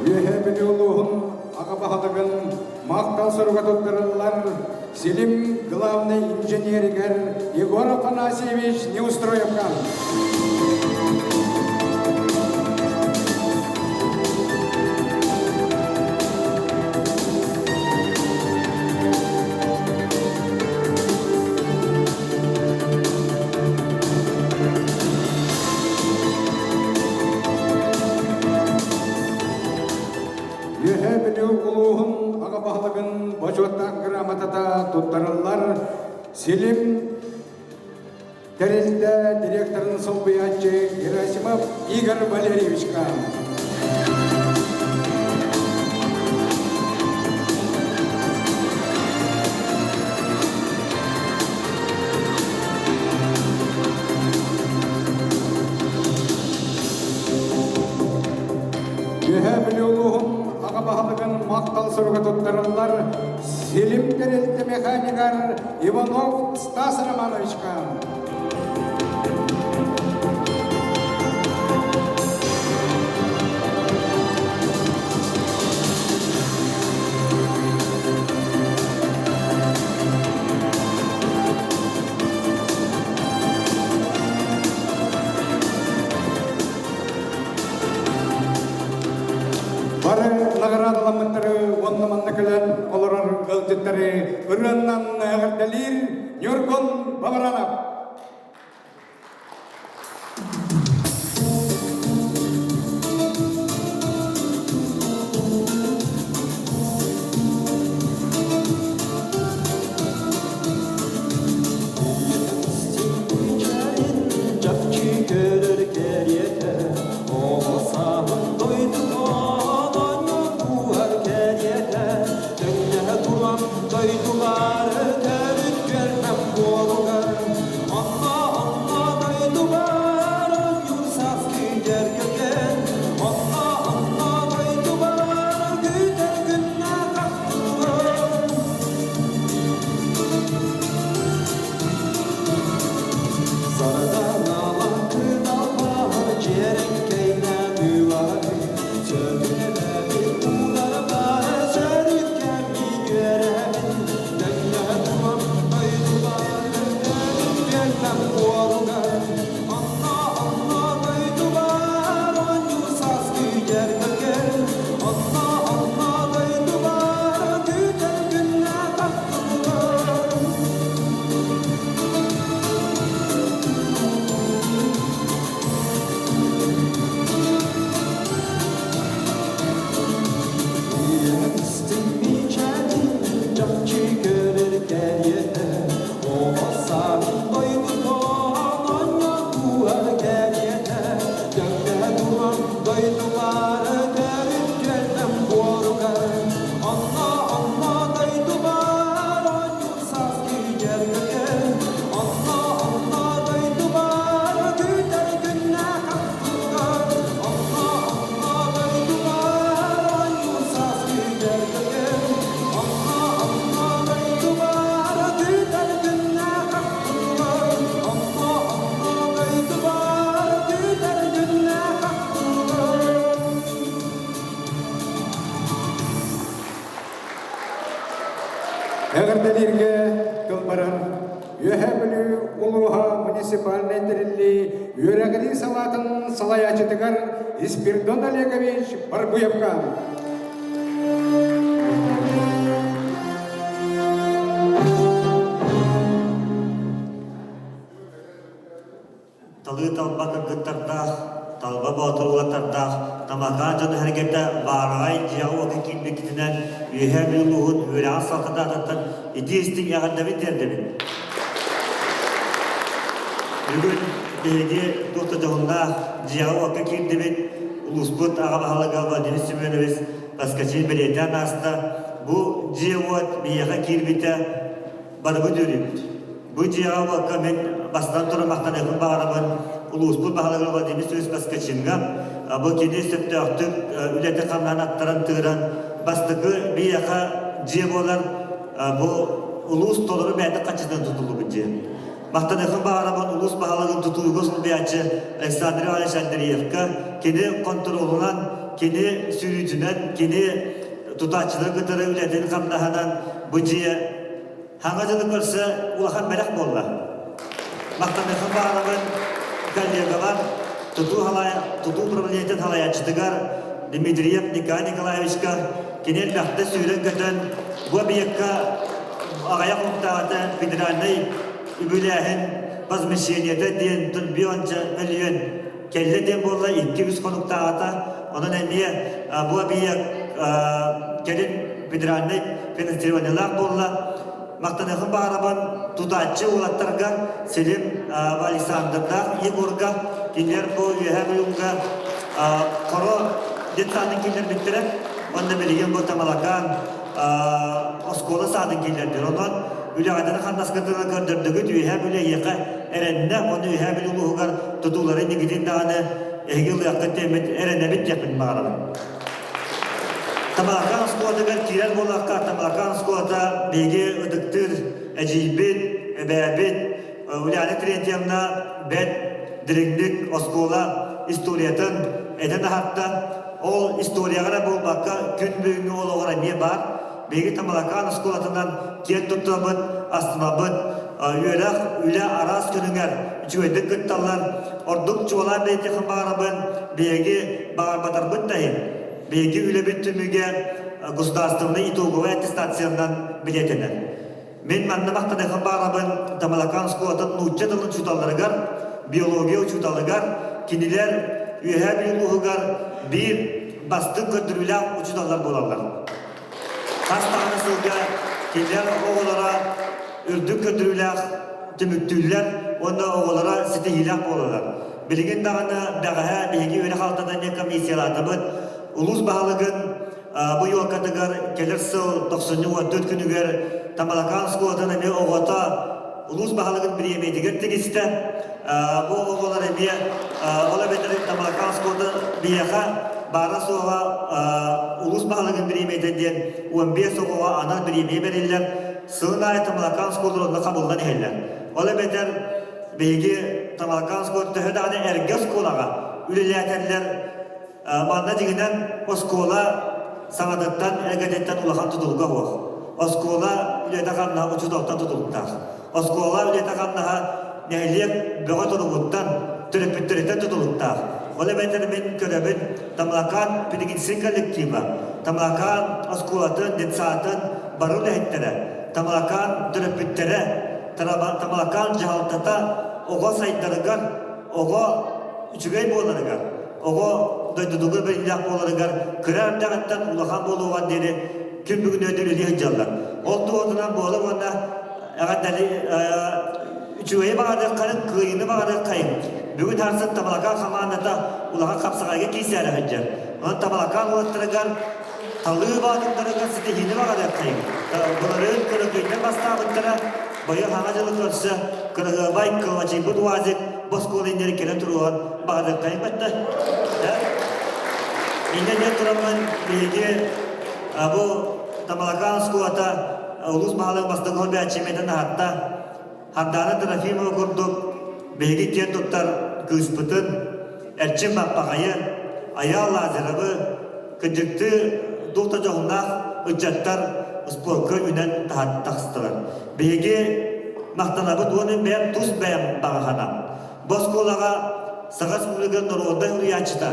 Үөһээ Бүлүү улууһун аҕа баһылыгын махтал суруга туттарыллар Силим главный инженеригэр Егор Афанасьевич Неустроевка. Үөһээ Бүлүү улууһун аҕа баһылыгын бочуоттаах грамотата туттарыллар Силим тэрилтэ директорын солбуйааччы Герасимов Игорь Валерьевичка. Үөһээ Бүлүү улууһун аҕа баһылыгын махтал суруга туттарыллар Силим тэрилтэ механигар Иванов Стас Романовичка. Бары наҕараадаламмыттары уонна манна кэлэн олорор ыалдьыттары ырыаннан эҕэрдэлиир Ньургун Бабаранов. Чахчы көрөр кэриэтэ, оҕо сааһын дойдутун оонньуу кэриэтэ, тэҥнэһэ туран дойдулары төрүт түөлбэм буолугар. Эҕэрдэлииргэ тыл барар Үөһээ Бүлүү улууһа муниципальнай тэриллии үөрэҕирии салаатын салайааччытыгар Испирдон Олегович Баргуевка. Талыы талба кыргыттардаах, талба боотур уолаттардаах Тамакаан дьоно-сэргэтэ баараҕай дьиэҕэ-уокка киирбиккитинэн Үөһээ Бүлүү улууһун үөрэҕин салалтатыттан итии-истиҥ эҕэрдэбин тиэрдэбин. Бүгүн биһиги туох да дьоһуннаах дьиэҕэ-уокка киирдибит. Улууспут аҕа баһылыга Владимир Семенович Поскачин бэлиэтээн ааста. Бу дьиэ-уот биһиэхэ киирбитэ барыбыт үөрүүбүт. Бу дьиэҕэ-уокка мин бастатан туран махтаныахпын баҕарабын улууспут баһылыгар Владимир Семенович Поскачиҥҥа. Бу кини сөптөөхтүк үлэтин-хамнаһын аттаран тыыран бастакы биһиэхэ дьиэ буолар бу улуус толору бэйэтин хаччытынан тутуллубут дьиэ. Махтаныахпын баҕарабын улуус баһылыгын тутууга солбуйааччы Александр Иванович Андреевка кини хонтуруолунан, кини сүрүүтүнэн, кини тутааччылары кытары үлэтин хамнаһынан бу дьиэ Хаҥа дьылы көрсө улахан бэлэх буолла. Махтаныахпын баҕарабын коллегалар, тутуу, халая, тутуу управлениетын салайааччытыгар Дмитриев Николай Николаевичка кини элбэхтэ сүүрэн-көтөн бу объекка аҕыйах хонуктааҕыта федеральнай үбүлээһин возмещениета диэн миллионча мөлүйүөн кэллэ диэн буолла 2-3 хонуктааҕыта. Онон эмиэ бу объект кэлин федеральнай финансированиелаах буолла. Махтаныахын баҕарабын тутааччы уолаттарга Селим Александрдаах Егорга кинилэр бу Үөһээ Бүлүүгэ Хоро детсадын киллэрбиттэрэ. Уонна билигин бу Тамалакаан оскуола саадын киллэрдилэр. Онон үлэҕитин хамнаскытын көрдөрдүгүт Үөһээ Бүлүү эһиэхэ эрэннэ. Уонна Үөһээ Бүлүү улууһугар тутуулары инникитин даҕаны эһиги ылыаххыт диэммит эрэнэбит диэхпин баҕарабын. Тамалакаан оскуолатыгар киирэр буоллахха, Тамалакаан оскуолата биһиги ытыктыыр эдьиийбит, эбээбит Ульяна Терентьевна бэрт дириҥник оскуола историятын этэн аһарта. Ол историяҕа эрэ буолбакка, күн бүгүҥҥү олоҕор эмиэ баар. Биһиги Тамалакаан оскуолатынан киэн туттабыт, астынабыт. Үөрэх, үлэ араас көрүҥэр үчүгэйдик кытталлар. Ордук чуолаан бэйэтиэххэ баҕарабын, биһиги баҕарбатарбыт да иһин, биһиги үлэбит түмүгэ государственнай итоговай аттестациянан билиэтэнэр. Мин манна махтаныахпын баҕарабын Тамалакаан оскуолатын нуучча тылын учууталларыгар, биология учууталыгар, кинилэр Үөһээ Бүлүү улууһугар биир бастыҥ көрдөрүүлээх учууталлар буолаллар. Хас даҕаны сылга кинилэр оҕолоро үрдүк көрдөрүүлээх түмүктүүллэр уонна оҕолоро ситиһиилээх буолаллар. Билигин даҕаны бэҕэһээ биһиги үөрэх алтатан комиссиялаатыбыт. Улуус баһылыгын бу елкатыгар кэлэр сыл тохсунньу 14 күнүгэр Тамалакаан оскуолатын эмиэ оҕото улуус баһылыгын бириэмийэтигэр тигистэ. Бу оҕолор эмиэ ол эбэтэр Тамалакаан оскуолата биһиэхэ баара-суоҕа улуус баһылыгын бириэмийэтэ диэн 15 оҕоҕо анал бириэмийэ бэриллэр. Сылын аайы Тамалакаан оскуолалар онно хабыллан иһэллэр. Ол эбэтэр биһиги Тамалакаан оскуолата төһө даҕаны эргэ оскуолаҕа үлэлээтэллэр Манна дьиҥинэн оскуола саҥатыттан, эргэтиттэн улахан тутулуга суох. Оскуола үлэтэ-хамнаһа учууталтан тутулуктаах. Оскуола үлэтэ-хамнаһа нэһилиэк бөҕө туругуттан, төрөппүттэриттэн тутулуктаах. Ол эбэтэр мин көрөбүн Тамлакаан педагогическай коллектива, Тамлакаан оскуолатын, детсадын бары үлэһиттэрэ, Тамлакаан төрөппүттэрэ, Тамлакаан дьаһалтата оҕо сайдарыгар, оҕо үчүгэй буоларыгар, оҕо дойдутугар бэриллээх буоларыгар кыра эрдэҕиттэн улахан буолуоҕар диэри күн бүгүн үлэлии сылдьаллар. Ол туһатынан буолар уонна эҕэрдэли үчүгэйи баҕарыаххайын, кыайыыны баҕарыаххайын. Бүгүн сарсын Тамалакаан хамаандата улахан хапсаҕайга киирсээри сылдьар. Онон Тамалакаан уолаттарыгар талыы баатырдарыгар ситиһиини баҕарыаххайын. Былырыын кыракыйдар бастаабыттара, быйыл Саҥа дьылы көрсө кыраһыабай кылабачыйбыт УАЗик бу оскуола иннигэр кэлэн туруоран баҕарыаххайын бэтте. Инньэ диэн тураммын биһиги бу Тамалакаан оскуолата улуус баһылыгын бастакы солбуйааччы аһатта. Хардаана Трофимова курдук биһиги киэн туттар кыыспытын Эрчим Баппаҕайы, Айаал Лазаревы кырдьыктыы туох да дьоһуннаах ыччаттар. спорка үнэн тахсытылар. Биһиги махтанабыт уонна бэйэм тус бэйэм баҕа санаам. Бу оскуолаҕа Саха Республикатын норуодунай суруйааччыта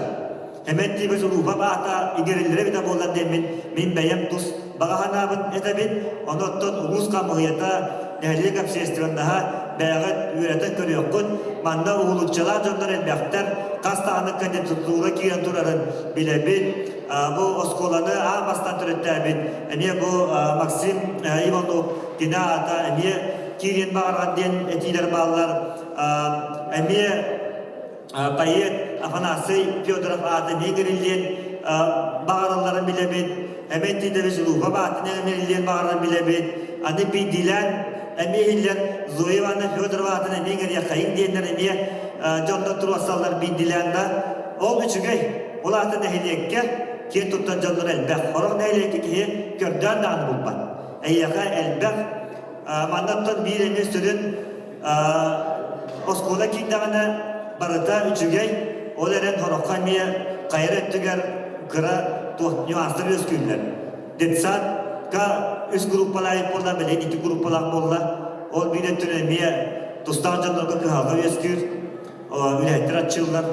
Эмэн Тиибэ Сулуупап аата иҥэриллэрэ эбитэ буоллар диэммин мин бэйэм тус баҕа санаабын этэбин. Ону оттон улуус хамыыһыйата, нэһилиэк общественноһа бэйэҕит үөрэтэн көрүөххүт. Манна уһулуччалаах дьоннор элбэхтэр, хас даҕаны кандидатура киирэн турарын билэбин. Бу оскуоланы аан бастаан төрүттээбит эмиэ бу Максим Иванов кини аата эмиэ киириэн баҕарар диэн этиилэр бааллар. Эмиэ поэт Афанасий Федоров аата эмиэ иҥэриллиэн баҕаралларын билэбит. Эмэн Титович Луфов аатын иҥэриллиэн баҕарарын билэбит. Аны биирдиилээн эмиэ иһиллэр Зоя Ивановна Федорова аатын эмиэ иҥэриэххэйиҥ диэннэр эмиэ дьоннор туруорсаллар биирдиилээн да. Ол үчүгэй. Ол аата нэһилиэккэ киэн туттар дьоннор элбэх. Сорох нэһилиэккэ киһи көрдөөн даҕаны булбат. Эйиэхэ элбэх. Маннаттан биир эмиэ сүрүн оскуола киирдэҕинэ барыта үчүгэй, ол эрэн сороххо эмиэ хайа өттүгэр кыра туох нюанстар үөскүүллэр. Детсадка үс группалаах буолла, билигин икки группалаах буолла. Ол биир өттүнэн эмиэ тустаах дьоннорго кыһалҕа үөскүүр, үлэһиттэр аччыыллар.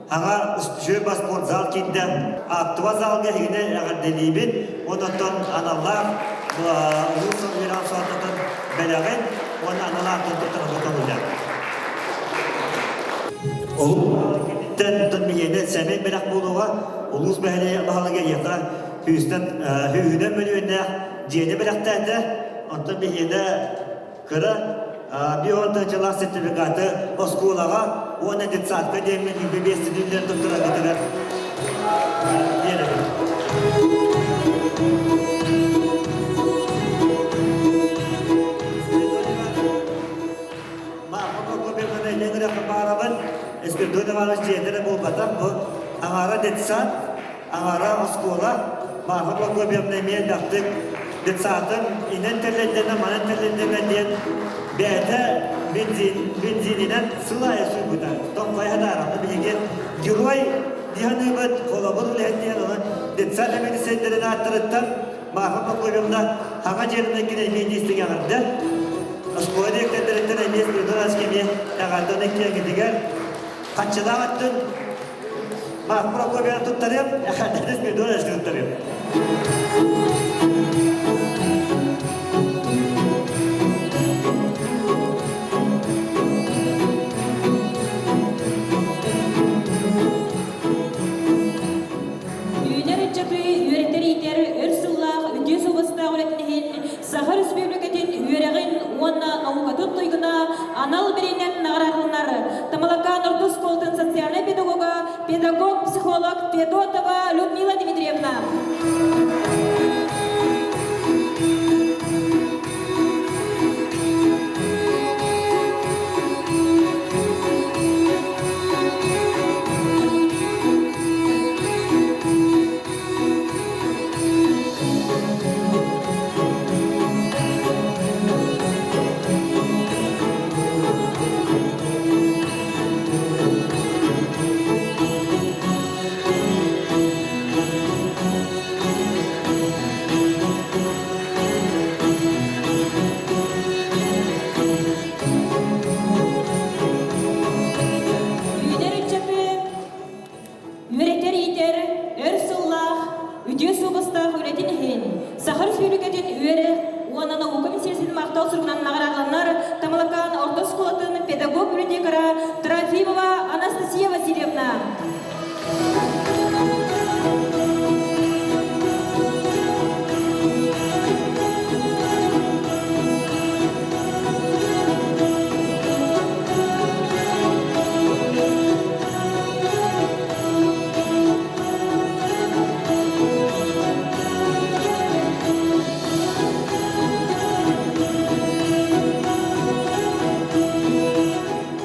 Аҕа үчүгэй спортзал киирдэ. Актова залга эһигини эҕэрдэлиибин. Онтон аналлаах улуус үөрэҕин салалтатын бэлэҕин уонна анал аатын туттарарга көҥүлэ. Кэнниттэн биһиэнэ сэмэй бэлэх буолуоҕа. Улуус баһылыга эйиэхэ сүүстэн сүүһүнэн мөлүйүөннээх дьиэни бэлэхтээтэ. Онтон биһиэнэ Кыра биоонтачалаах сертификаты оскуолаҕа уонна детсадка диэммин биэститиннэр туттараргытыгар биэрэбин. Марфа Прокопьевна Ленина баарабын, Спиридон Иванович дьиэтэ эрэ буолбатах, бу аҥаара детсад, Аҥара оскуола Марфа Прокопьевна эмиэ элбэхтик детсадын инэн тэллэйдэнэ, манан тэллэйдэнэ диэн бэйэтэ бензин, бензининэн сыл аайы сууйбута. Тоҥхойо даараны биһиги герой дии саныыбыт, холобур үлэһит диэн онон детсад эмэдиссэйдэрин ааттарыттан Марфа Прокопьевна хаҥа дьиэтинэн кини эмиэ диистик эҕэрдэ. Оскуола дириэктэрдэриттэн эмиэ Спиридон Иванович эмиэ эҕэрдэ онон киэҥитигэр хаччылаах өттүн Марк Прокопьевна туттарыам, эҕэрдэтин Спиридон Ивановичка туттарыам. Үүнэр ыччаты үөрэтэр-иитэр өр сыллаах үтүө суобастаах үлэтин иһин Саха Республикатын үөрэҕин уонна наукатын туйгуна анал бириинэн наҕараадаланар Тамалакаан орто оскуолатын социальнай педагога, педагог-психолог Федотова Людмила Дмитриевна. Үүнэр ыччаты Үөрэтэр-иитэр өр сыллаах, үтүө суобастаах үлэтин иһин Саха Республикатын үөрэх уонна наука министиэристибэтин махтал суругунан наҕараадаланар Тамалакаан орто оскуолатын педагог-библиотекара Трофимова Анастасия Васильевна.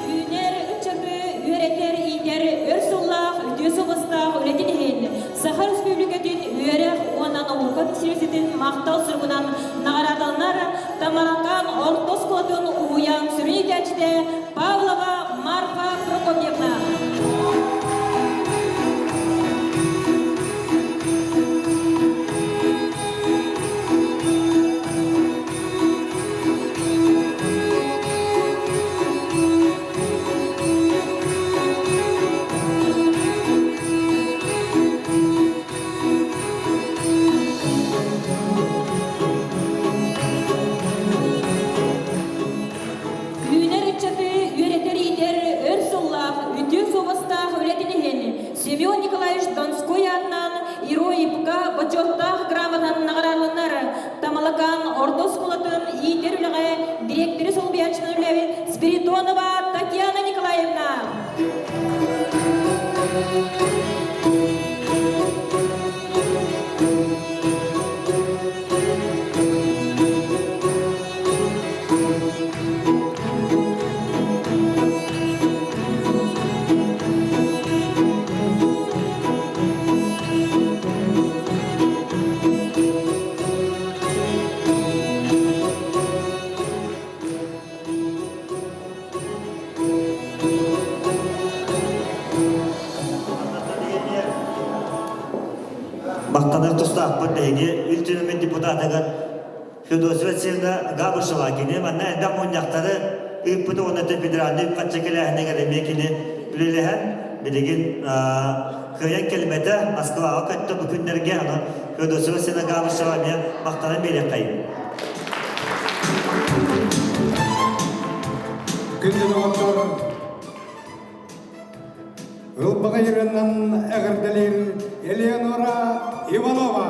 Үүнэр ыччаты үөрэтэр, иитэр өр сыллаах үтүө суобастаах үлэтин иһин Саха Республикатын үөрэх уонна наука министиэристибэтин махтал суругунан наҕараадаланар Тамаракан орто оскуолатын уһуйаан сүрүн иитээччитэ Павлова Марфа Прокопьевна. Семен Николаевич Донской аатынан ИРОИП-ка бочуоттаах грамотанан наҕараадаланар Тамалакаан орто оскуолатын иитэр үлэҕэ дириэктэри солбуйааччынан үлэлээбит Спиридонова Татьяна Николаевна. Махтанар тустаахпыт биһиги Ил Түмэн депутатыгар Федосия Васильевна Габышева кини манна элбэх мунньахтары ыыппыт уонна федеральнай үп-харчы кэлээһинигэр эмиэ кини үлэлэһэн билигин кыайан кэлбэтэ Москваҕа көттө бу күннэргэ онон Федосия Васильевна Габышева эмиэ махтанан биэриэххэйин. Күндү доҕоттор, Ылбаҕай ырыаннан эҕэрдэлиир Элеонора Иванова.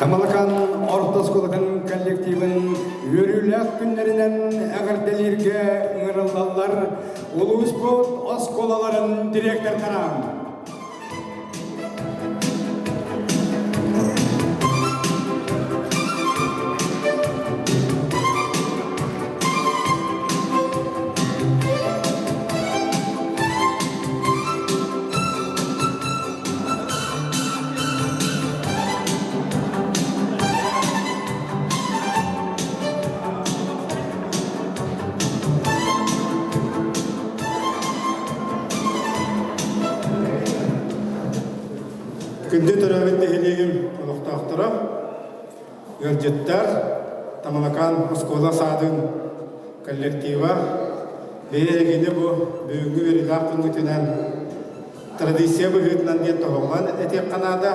Тамалакаан орто оскуолатын коллективын үөрүүлээх күннэринэн эҕэрдэлииргэ ыҥырыллаллар улууспут оскуолаларын директордара. Күндү төрөөбүт нэһилиэгим олохтоохторо, ыалдьыттар, Тамалакаан оскуола саадын коллектива, биһигини бу бүгүҥҥү үөрүүлээх күҥҥүтүнэн Традиция быһыытынан диэн тоһоҕолоон этиэххэ наада.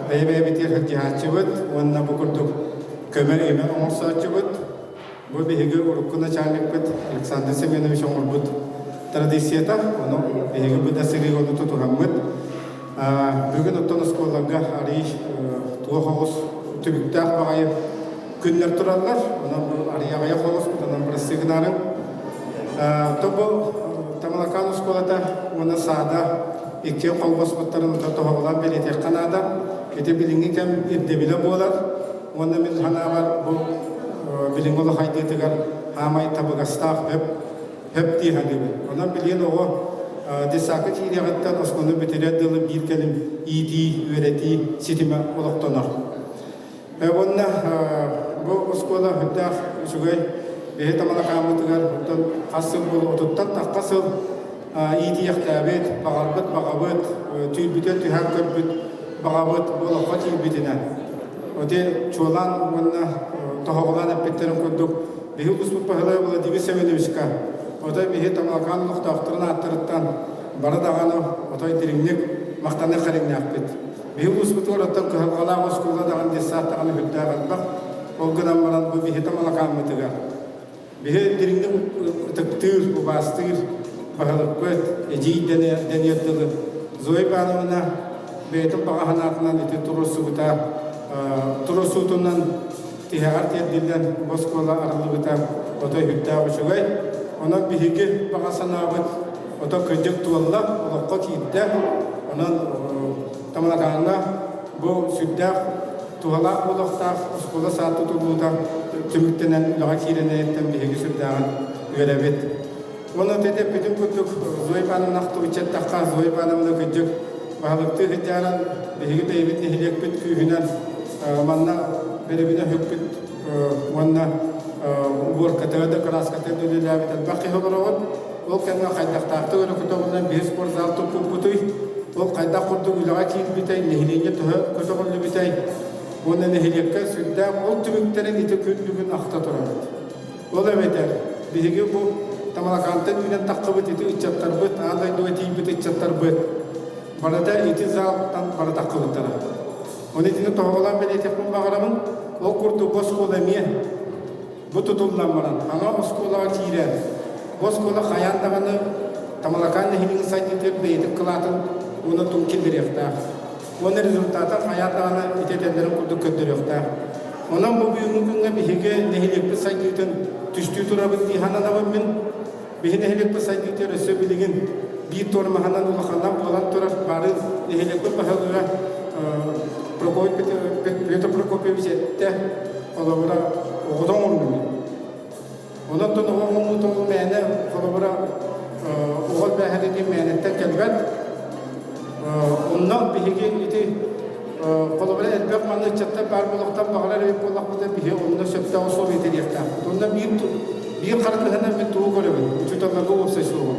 Бэйэ-бэйэбитигэр сылдьыһааччыбыт уонна бу курдук көмө-имэ оҥорсооччубут. Бу биһиги урукку начальникпыт Александр Семенович оҥорбут традицията. Ону биһиги бу да сырыыга ону тутуһаммыт. Бүгүн оттон оскуолаларга арыый туох оҕус түбүктээх баҕайы күннэр тураллар. Онон бу арыый аҕыйах оҕус, онон бырастыы гынаарыҥ. Тобу Тамалакаан оскуолата уонна саада иккиэн холбоспуттарын тоһоҕолоон бэлиэтиэххэ наада. Ити билиҥҥи кэм ирдэбилэ буолар. Уонна мин санаабар бу билиҥҥи олох хайдыытыгар хаамай табыгастаах өп өп дии саныыбын. Онон билигин оҕо детсадка киириэҕиттэн оскуоланы бүтэрэр дылы биир кэлим иитии, үөрэтии ситимэ олохтонор. Уонна бу оскуола үрдээх үчүгэй биһи Тамалакааммытыгар оттон хас сыл буолуо отуттан тахха сыл иитийэхтээбит, баҕарбыт баҕабыт, түүрбүтэ түһээн көрбүт баҕабыт олоххо киирбитинэн. Оти чуолаан уонна тоһоҕолоон эппиттэрин курдук биһи улууспут баһылыга Владимир Семеновичка отой биһи Тамалакаан олохтоохторун ааттарыттан бары даҕаны отой дириҥник махтаныах кэриҥнээхпит. Биһи улууспутугар оттон кыһалҕалаах оскуола даҕаны детсад даҕаны үрдээх элбэх. Ол гынан баран бу биһи Тамалакааммытыгар биһи дириҥник ытыктыыр, убаастыыр баһылыкпыт, эдьиий дэниэр дылы Зоя Ивановна бэйэтин баҕа санаатынан ити туруорсубута, туруорсуутунан тиһэҕэр тиэрдиллэн бу оскуола арыллыбыта отой үрдээх үчүгэй. Онон биһиги баҕа санаабыт ото кырдьык туолла, олоххо киирдэ. Онон Тамалакааҥҥа бу сүрдээх туһалаах буолуохтаах оскуола саат тутуллуута түмүктэнэн үлэҕэ киирэн эриттэн биһиги сүрдээҕин үөрэбит. Уонна эппитим курдук Зоя Ивановна ахтыбыччаттахха Зоя Ивановна кырдьык баһылыктыы сылдьааран биһиги бэйэбит нэһилиэкпит күүһүнэн манна бэрэбинэ өһүкпүт уонна уборкатыгар да кырааскатыгар да үлэлээбит элбэх киһи олороҕут. Ол кэмҥэ хайдахтаахтык өрө көтөҕүллэн биһи спортзал туппуппутуй, ол хайдах курдук үлэҕэ киирбитэй, нэһилиэнньэ төһө көтөҕүллүбүтэй уонна нэһилиэккэ сүрдээх ол түмүктэрин ити күн бүгүн ахта турабыт. Ол эбэтэр биһиги бу Тамалакаантан үүнэн таххыбыт ити ыччаттарбыт, аан дойдуга тиийбит ыччаттарбыт барыта ити залтан бары таххыбыттара. Оны итини тоһоҕолоон бэлиэтиэхпин баҕарабын. Ол курдук бу оскуола эмиэ бу тутуллан баран аны оскуолаҕа киирэн бу оскуола хайаан даҕаны Тамалакаан нэһилиэгин сайдыытыгар бэйэтин кылаатын уонна тум киллэриэхтээх. Уонна результата хайаан даҕаны ити этэллэрин курдук көрдөрүөхтээх. Онон бу бүгүҥҥү күҥҥэ биһиги нэһилиэкпит сайдыытын түстүү турабыт дии сананабын мин. Биһи нэһилиэкпит сайдыытыгар өссө билигин биир туормаһынан улаханнан буолан турар бары нэһилиэкпит баһылыга Петр Прокопьевич эттэ, холобура, оҕото оҥорууну. Онон оҕо оҥоруута ол мээнэ, холобура, оҕо элбээһинэ диэн мээнэттэн кэлбэт. Онно биһиги ити холобура элбэх манна ыччаттар баар буолуохтан баҕарар эбит буоллахпытына биһи онно сөптөөх условия тэрийиэхтээхпит. Онно биир биир харгыһынан мин тугу көрөбүн? Учууталларга уопсай суоҕун.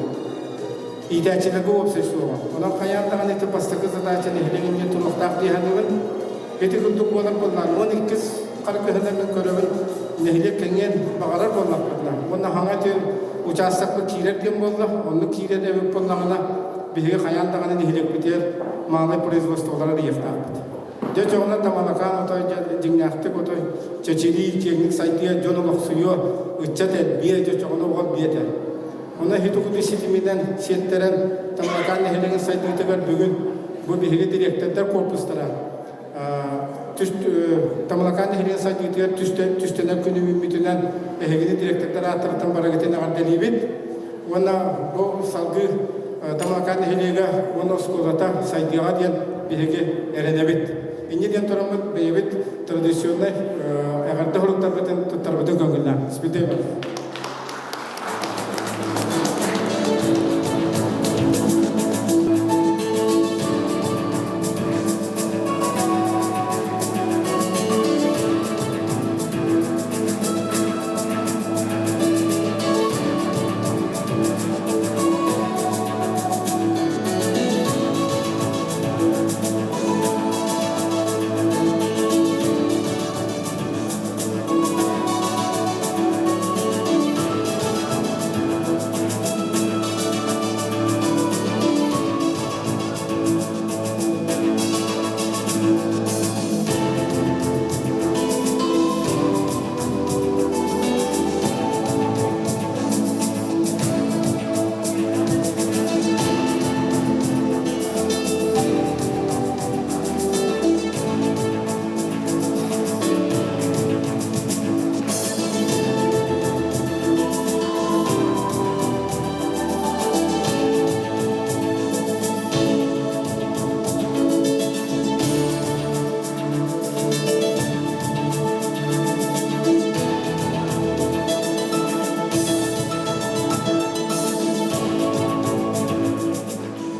Иитээччилэргэ уопсай суоҕа. Онон хайаан даҕаны ити бастакы задача нэһилиэк иннигэр туруохтаах дии саныыбын. Ити курдук буолар буоллаҕына, 12 харгыһынан мин көрөбүн, нэһилиэк кэҥиэн баҕарар буоллахпытына, уонна хаҥа ити учаастакпыт киирэр диэн буолла, оннук киирэр эбит буоллаҕына, биһиги хайаан даҕаны нэһилиэкпитигэр малай производстволары арыйыахтаахпыт. Дьэ дьоҕуна Тамалакаан отой дьиҥнээхтик отой чэчирии киэҥник сайдыа, дьон олохсуйуо, ыччат элбиэ, дьэ чоҕуна уол биэтэ. Онон ити ситиминэн сиэттэрэн Тамалакаан нэһилиэгин сайдыытыгар бүгүн бу биһиги дириэктэрдэр корпустара. Тамалакаан нэһилиэгин сайдыытыгар түстэнэр күнү үүммүтүнэн эһигини директордар ааттарыттан барыгытын эҕэрдэлиибит. Уонна бу салгыы Тамалакаан нэһилиэгэ уонна оскуолата сайдыаҕа диэн биһиги эрэнэбит. Инньэ диэн тураммыт бэйэбит традиционнай эҕэрдэ суруктарбытын туттарбытын көҥүллээх. Спасибо.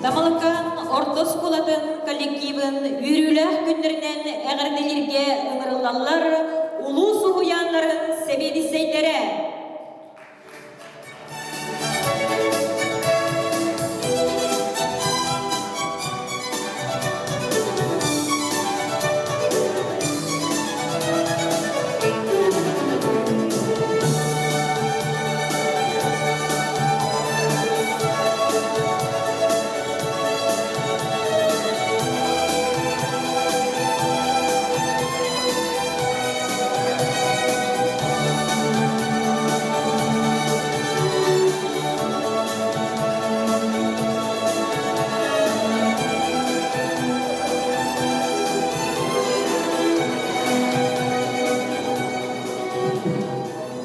Тамалыкаан орто оскуолатын коллективын үөрүүлээх күннэринэн эҕэрдэлииргэ ыҥырыллаллар улуус уһуйааннарын сэбиэдиссэйдэрэ.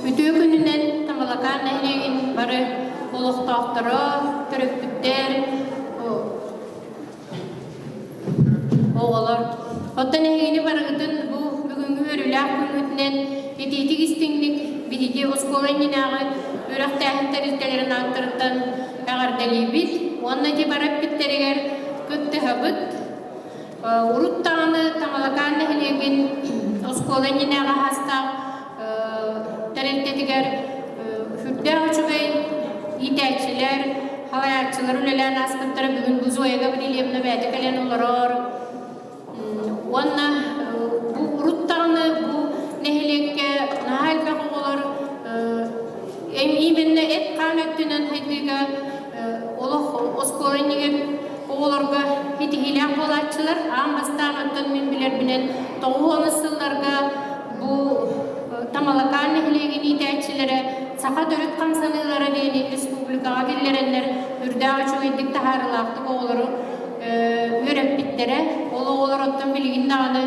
Үтүө күнүнэн Тамалакаан нэһилиэгин бары олохтоохторо, төрөппүттэр, оҕолор. Оттон эһигини барыгытын бу бүгүҥҥү үөрүүлээх күҥҥүтүнэн итиитик истиҥник биһиги оскуола иннинээҕи үөрэхтээһин тэрилтэлэрин ааттарыттан эҕэрдэлиибит уонна ити бары эппиттэригэр кыттыһабыт. Урут даҕаны Тамалакаан нэһилиэгин оскуола иннинээҕи аһаастаах тэрилтэтигэр сүрдээх үчүгэй иитээччилэр, халайааччылар үлэлээн ааспыттара. Бүгүн бу Зоя Гаврильевна бэйэтэ кэлэн олорор. Уонна бу урут даҕаны бу нэһилиэккэ наһаа элбэх оҕолор именно эт-хаан өттүнэн хайдыыга олох оскуола иннигэр оҕолорго ситиһиилээх буолааччылар. Аан бастаан оттон мин билэрбинэн 90 сылларга бу Тамалакаан нэһилиэгин иитээччилэрэ саха төрүт хамсаныылара диэни республикаҕа киллэрэннэр үрдээх үчүгэйдик таһаарыылаахтык оҕолору үөрэппиттэрэ. Ол оҕолор оттон билигин даҕаны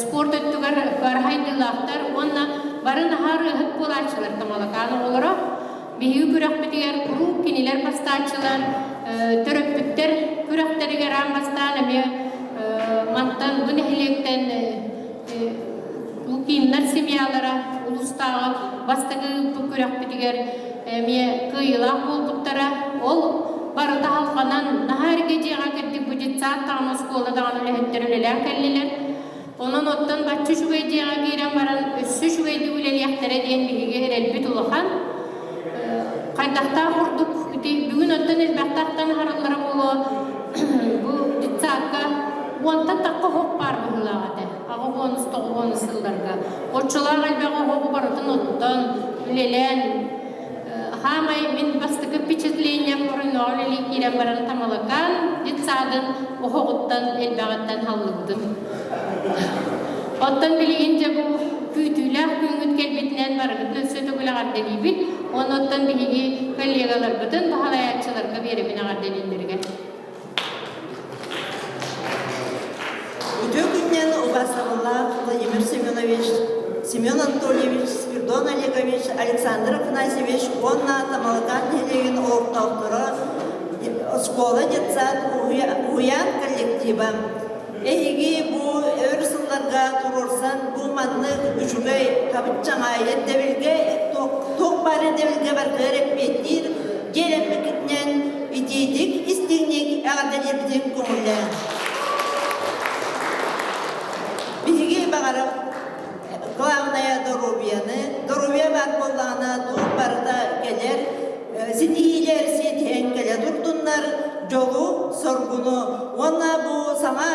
спорт өттүгэр бары хайдыылаахтар уонна бары наһаа ырыаһыт буолааччылар Тамалакаан оҕолоро. Биһиги күрэхпитигэр куруук кинилэр бастааччылар, төрөппүттэр күрэхтэригэр аан бастаан эмиэ мантан бу нэһилиэктэн Лукиннар семьялара улуустааҕы бастакы ыыппыт күрэхпитигэр эмиэ кыайыылаах буолбуттара. Ол барыта халҕанан наһаа эргэ дьиэҕэ кэлбит бу детсад даҕаны оскуола даҕаны үлэһиттэр үлэлээн кэллилэр. Онон оттон бачча үчүгэй дьиэҕэ киирэн баран өссө үчүгэйдик үлэлиэхтэрэ диэн биһиги эрэлбит улахан. Хайдахтаах курдук ити бүгүн оттон элбэхтээхтэн аһараллара буолуо бу детсадка уонтан тахха оһох баар быһыылаах этэ. Аҕа уонус тоҕус сылларга. Оччолоох элбэх оһоҕу барытын оттон, үлэлээн Хаамай мин бастакы впечатлением оройноҕо үлэлии киирэн баран Тамалакаан детсадын оһоҕуттан элбэҕиттэн халлыбытым. Оттон билигин дьэ бу күүтүүлээх күҥҥүт кэлбитинэн барыгытын өссө төгүл эҕэрдэлиибит. Оннуттан биһиги коллегаларбытын баһылайааччыларга биэрэбин эҕэрдэлииллэригэр. Үтүө күннэн. Иванович, Семен Анатольевич, Спирдон Олегович, Александр Афанасьевич уонна Тамалакаан нэһилиэгин олохтоохторо оскуола детсад уһуйаан коллектива. Эһиги бу өр сылларга туруорсан бу маннык үчүгэй хабыччаҥа ирдэбилгэ туох баар ирдэбилгэ барытыгар эппиэттиир дьиэлэммиккитинэн итиитик истиҥник эҕэрдэлиирбитин көҥүллээҥ. Биһиги баҕарар главное доруобуйаны, доруобуйа баар буоллаҕына туох барыта кэлэр, ситиһиилэр сиэтиһэн кэлэ турдуннар, дьолу, соргуну уонна бу саҥа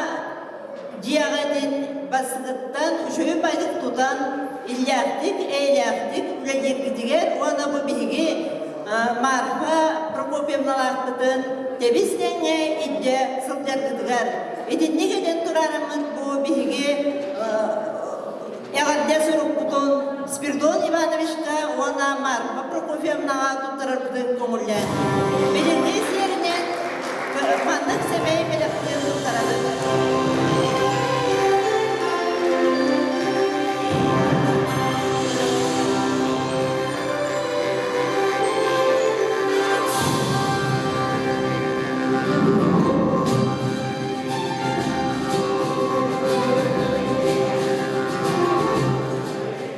дьиэҕитин бассытыттан үчүгэй байдык тутан, иллээхтик, эйэлээхтик үлэлииргитигэр уонна бу биһиги Марфа Прокопьевналаахпытын тэбис-тэҥҥэ илдьэ сылдьаргытыгар итинник этэн тураарыммыт бу биһиги эҕэрдэ сурукпутун Спиридон Ивановичка уонна Марфа Прокофьевнаҕа туттарарбытын көҥүллээн. Билиҥҥи сиэринэн маннык сэмэй бэлэхтин туттарабыт.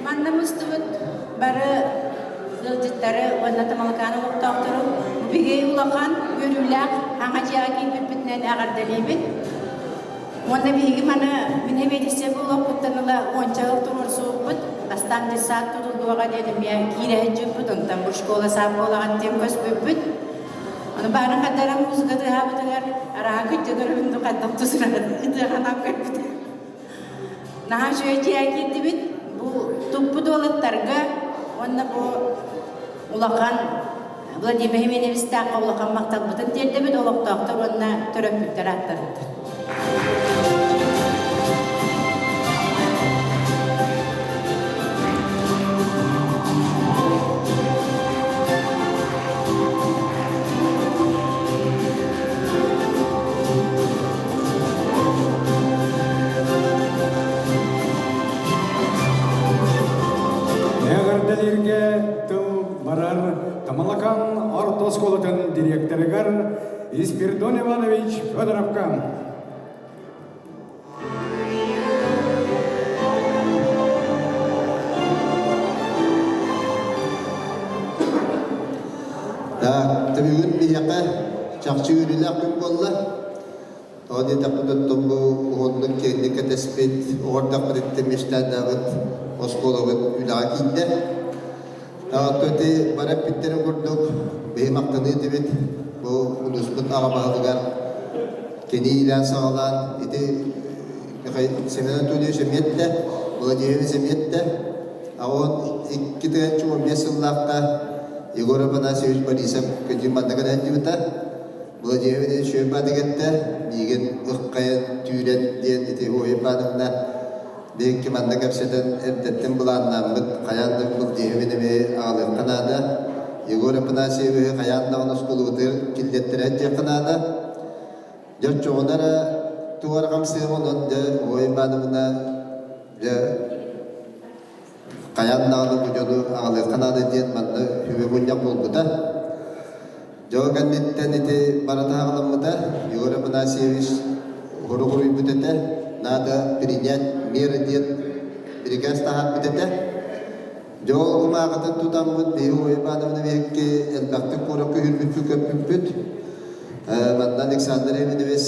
Манна мустубут бары ыалдьыттары уонна Тамалакаан олохтоохтору биһиги улахан үөрүүлээх аҥа дьиэҕэ киирбиппитинэн эҕэрдэлиибит. Уонна биһиги маны мин эбиэдиссэ буолуохпуттан ыла уонча сыл туруорсубуппут. Бастаан детсад тутуллуоҕа диэн эмиэ киирэ сылдьыбыппыт, онтон бу школа саап буолаҕын диэн көспүппүт. Ону баарын хаддара музыка тыаһаабытыгар арааһа күттэ көрөбүн хайдах тусуран ытыаханам көрбүтэ. Наһаа үчүгэй дьиэ киирдибит. Бу туппут уолаттарга уонна бу улахан Владимир Хименевичтаахха улахан махталбытын тиэрдэбит олохтоохтор уонна төрөппүттэр ааттарыттан. Эҕэрдэлииргэ тыл барар Тамалакан орто оскуолатын директорыгар Испирдон Иванович Федоровка. Так, бүгүн биһиэхэ чахчы үөрүүлээх күн буолла. Тоҕо диэтэхпит оттон бу уһуннук киэҥник кэтэспит, оҕордохпут мечтадаабыт оскуолабыт үлэҕэ киирдэ. Ити бары эппиттэрин курдук, биһи махтаныы этибит бу улууспут аҕа баһылыгар кини иилээн-саҕалаан ити Семен Анатольевич эмиэттэ, Владимир эмиэттэ, 82 15 сыллаахха Егор Афанасьевич Борисов көтүү манна кэлэн дьыбыта. Владимир Ильич Иванович миигин ыххайан түүрэн диэн ити Ой Ивановна Биһикки манна кэпсэтэн эрдэттэн былааннааммыт хайаан да былдьыһыбын эмиэ аҕалыахха наада. Егор Афанасьевиһы хайаан даҕаны оскуолабытыгар киллэттэрэн диэххэ наада. Дьэ оччоҕуна эрэ туох эрэ хамсыаҕа онон дьэ Ой Ивановна дьэ хайаан даҕаны бу дьону аҕалыахха наада диэн манна сүбэ мунньах буолбута. Дьол кэнниттэн ити барыта аҕаламмыта, Егор Афанасьевич хоругуруйбут этэ, надо принять меры диэн бирикээс таһаарбыт этэ. Дьол кумааҕытын тутаммыт биһи Ой Ивановна биһикки элбэхтик куоракка үһүрбүппүт көппүппүт. Манна Александр Иванович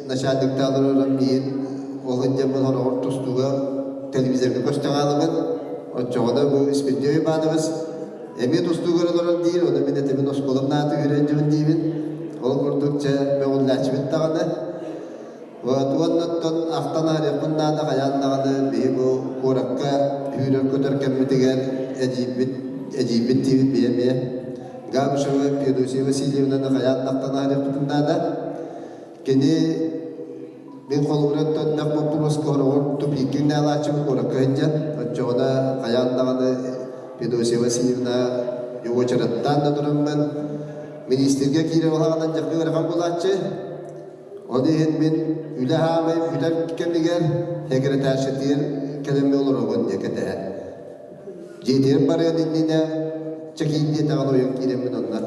начальниктаан олорон миин ол индиаммын хороҕор тустууга телевизорга көстөн хаалабын. Оччоҕуна бу Испирдиев Иванович Эмиэ тустуугар олорор диир, ону мин этибин оскуолам наата үөрэнньибин диибин. Ол курдук чэ мөҕүллээччибит даҕаны. Вот уонна оттон ахтан аарыахпын наада хайаан даҕаны биһи бу куоракка сүүрэр-көтөр кэммитигэр эдьиийбит эдьиийбит диибит бийэ эмиэ Габышева Феодосия Васильевнаны хайаан да ахтан аарыахпытын наада. Кини Мин холобура оттон боппуруоска хороҕор тупиккин наалааччыбын куоракка сылдьан, оччоҕуна хайаан даҕаны Федосия Васильевна уочараттаан да тураммын, министргэ киирэр улаҕанан дьахты ыарахан буолааччы. Ол иһин мин үлэ хаамай бүтэр кэмигэр секретаршатыгар кэлэммэ олоробун диэ кэтэһэн. Дьиэтигэр барыан иннинэ чэкиин диэтэҕин ойон киирэммин онно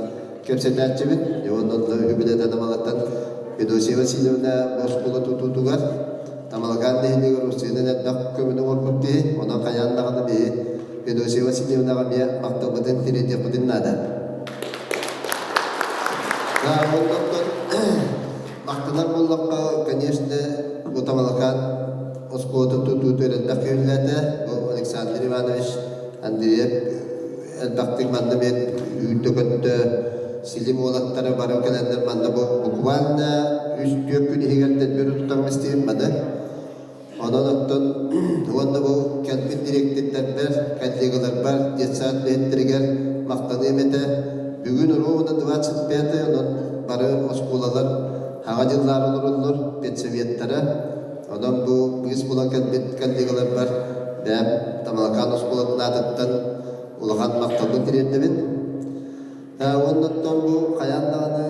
кэпсэтээччибин. Уонна онно үбүлэтэн Тамалаттан Федосия Васильевна оскуола тутуутугар Тамалакаан нэһилиэгэр Урсуйунан элбэх көмөнү оҥорбут киһи, онон хайаан даҕаны биһи Федосия Васильевнаҕа эмиэ махталбытын тириэрдиэхпитин наада. Да, онтон махтанар буоллахха, конечно, бу Тамалакаан оскуолатын тутуутугар элбэх киһилээтэ. Бу Александр Иванович Андреев элбэхтик манна мен үүрдэ-көттө, силим уолаттара бары кэлэннэр манна бу буквально үс-түөрт күн иһигэр дэлбэр тутан истиһим маны. Онон оттон уонна бу кэлбит дириэктирдэрбэр, коллегаларбар, детсад үлэһиттэригэр махтаныам этэ. Бүгүн ровно 25 онон бары оскуолалар хаҥа дьыллаары олороллор, педсоветтара. Онон бу быыс булан кэлбит коллегаларбар бэйэм Тамалакаан оскуолатын аатыттан улахан махталбын тириэрдэбин. Уонна бу хайаан даҕаны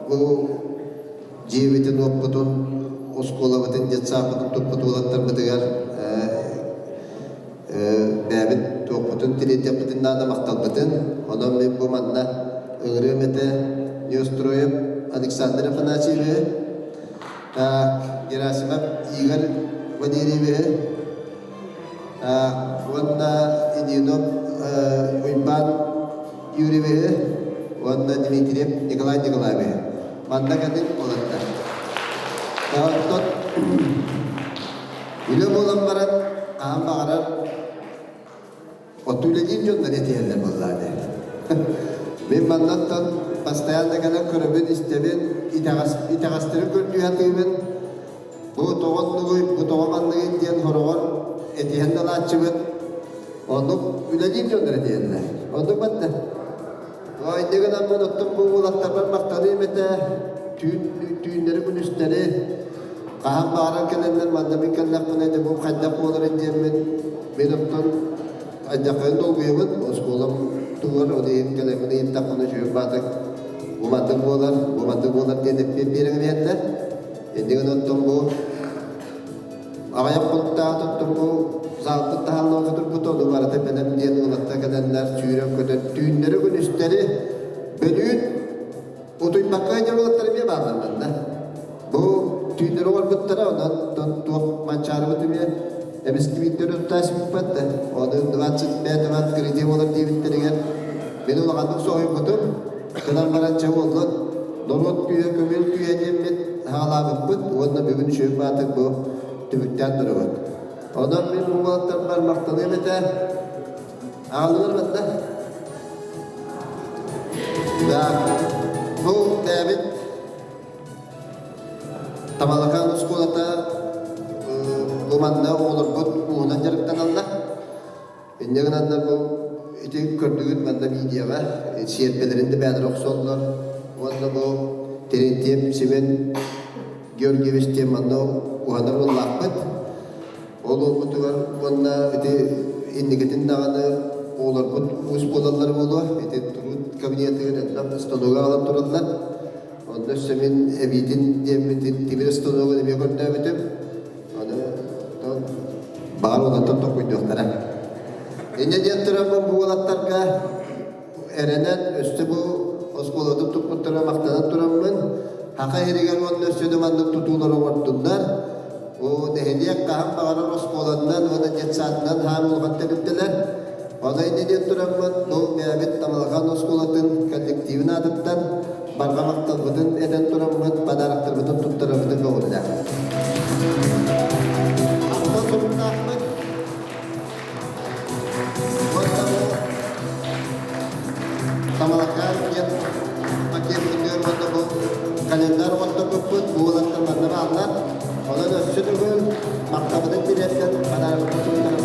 бу дьиэбитин-уоппутун, оскуолабытын, детсадпытын туппут уолаттарбытыгар бэйэбит туохпутун тириэрдиэхпитин наада махталбытын. Онон мин бу манна ыҥырыам этэ Неустроев Александр Афанасьевиһы, так, Герасимов Игорь Валерьевиһы, уонна Ильинов Уйбаан Юрьевиһы уонна Дмитриев Николай Николаевиһы. Манна кэлин олордо. Оттон үлэ буолан баран хаһан баҕарар От үлэлиир дьоннор этиһэллэр буоллаҕа Мин маннаттан постоянно кэлэн көрөбүн, истэбин, итэҕэс, итэҕэстэри көрдүү сатыыбын. Бу тоҕо оннугуй, бу тоҕо манныгый диэн хороҕор этиһэн да ылааччыбыт. Оннук үлэлиир дьоннор этиһэллэр. Оннук батта. Инньэ гынаммын оттон бу уолаттарбар махтаныым этэ. Түүн, түүннэри күнүстэри хаһан баҕарар кэлэннэр манна мин кэллэхпинэ дьэ бу хайдах буоларын диэммин мин оттон айдаххайын долгуйабын оскуолам тугар ол иһин кэлэммин ыйыттахпына үчүгэй баатык бу маннык буолар бу маннык буолар диэн эппиэт биэрэн иһэллэр инньэ гынан оттон бу Аҕыйах хонуктаах оттон бу заалбыт таһааллаах турбут ону барыта бэлэм диэн уолаттар кэлэннэр сүүрэн-көтөн түүннэри-күнүстэри бөлүүн утуйбакка сылдьар уолаттар эмиэ бааллар манна. Бу түүннэри оҥорбуттара, онон туох манчаарыбыт эмиэ эмискэ биирдэ тутаасыппат да. Ону 25 открытие буолар диэбиттэригэр мин улаханнык соһуйбутум. Кынан баран чэ буоллун, норуот күүһэ көмүөл күүһэ диэммит хаалаабыппыт уонна бүгүн үчүгэй баатык бу түмүктээн турабыт. Онон мин бу уолаттарбар махтаныам этэ. Аҕаллылар манна. Да, бу бэйэбит Тамалакаан оскуолата бу манна оҕолорбут ууһунан дьарыктаналлар. Инньэ гынаннар бу ити көрдүгүт манна видеоҕа сиэрпэлэрин да бэйэлэрэ охсоллор уонна бу Терентьев Семен Георгиевич диэн манна уһанар уоллаахпыт. Ол уолбутугар уонна ити инникитин даҕаны оҕолорбут уус буолаллар буолуо. Ити труд кабинетыгар элбэх станога аҕалан тураллар. Онно өссө мин эбиитин диэммитин тимир станогун эмиэ көрдөөбүтүм. Аны баҕар уолаттар толкуйдуохтара. Инньэ диэн тураммын бу уолаттарга эрэнэн өссө бу оскуолатын туппуттара махтанан тураммын Хаха иһигэр уонна өссө да маннык тутуулар оҥордуннар. Бу нэһилиэк хаһан баҕарар оскуоланнан уонна детсадынан хаан улахан тэрилтэлэр. Ону инньэ диэн тураммын бу бэйэбит Тамалакаан оскуолатын коллективин аатыттан барҕа махталбытын этэн тураммыт подароктарбытын туттарарбытын көҕүллээх. Махтал суруктаахпыт. Уонна бу Тамалакаан диэн пакетпытыгар уонна бу календарь оҥорторбуппут бу уолаттар манна бааллар. Онон өссө төгүл махталбытын тириэрдэн подарокпытын туттарабыт.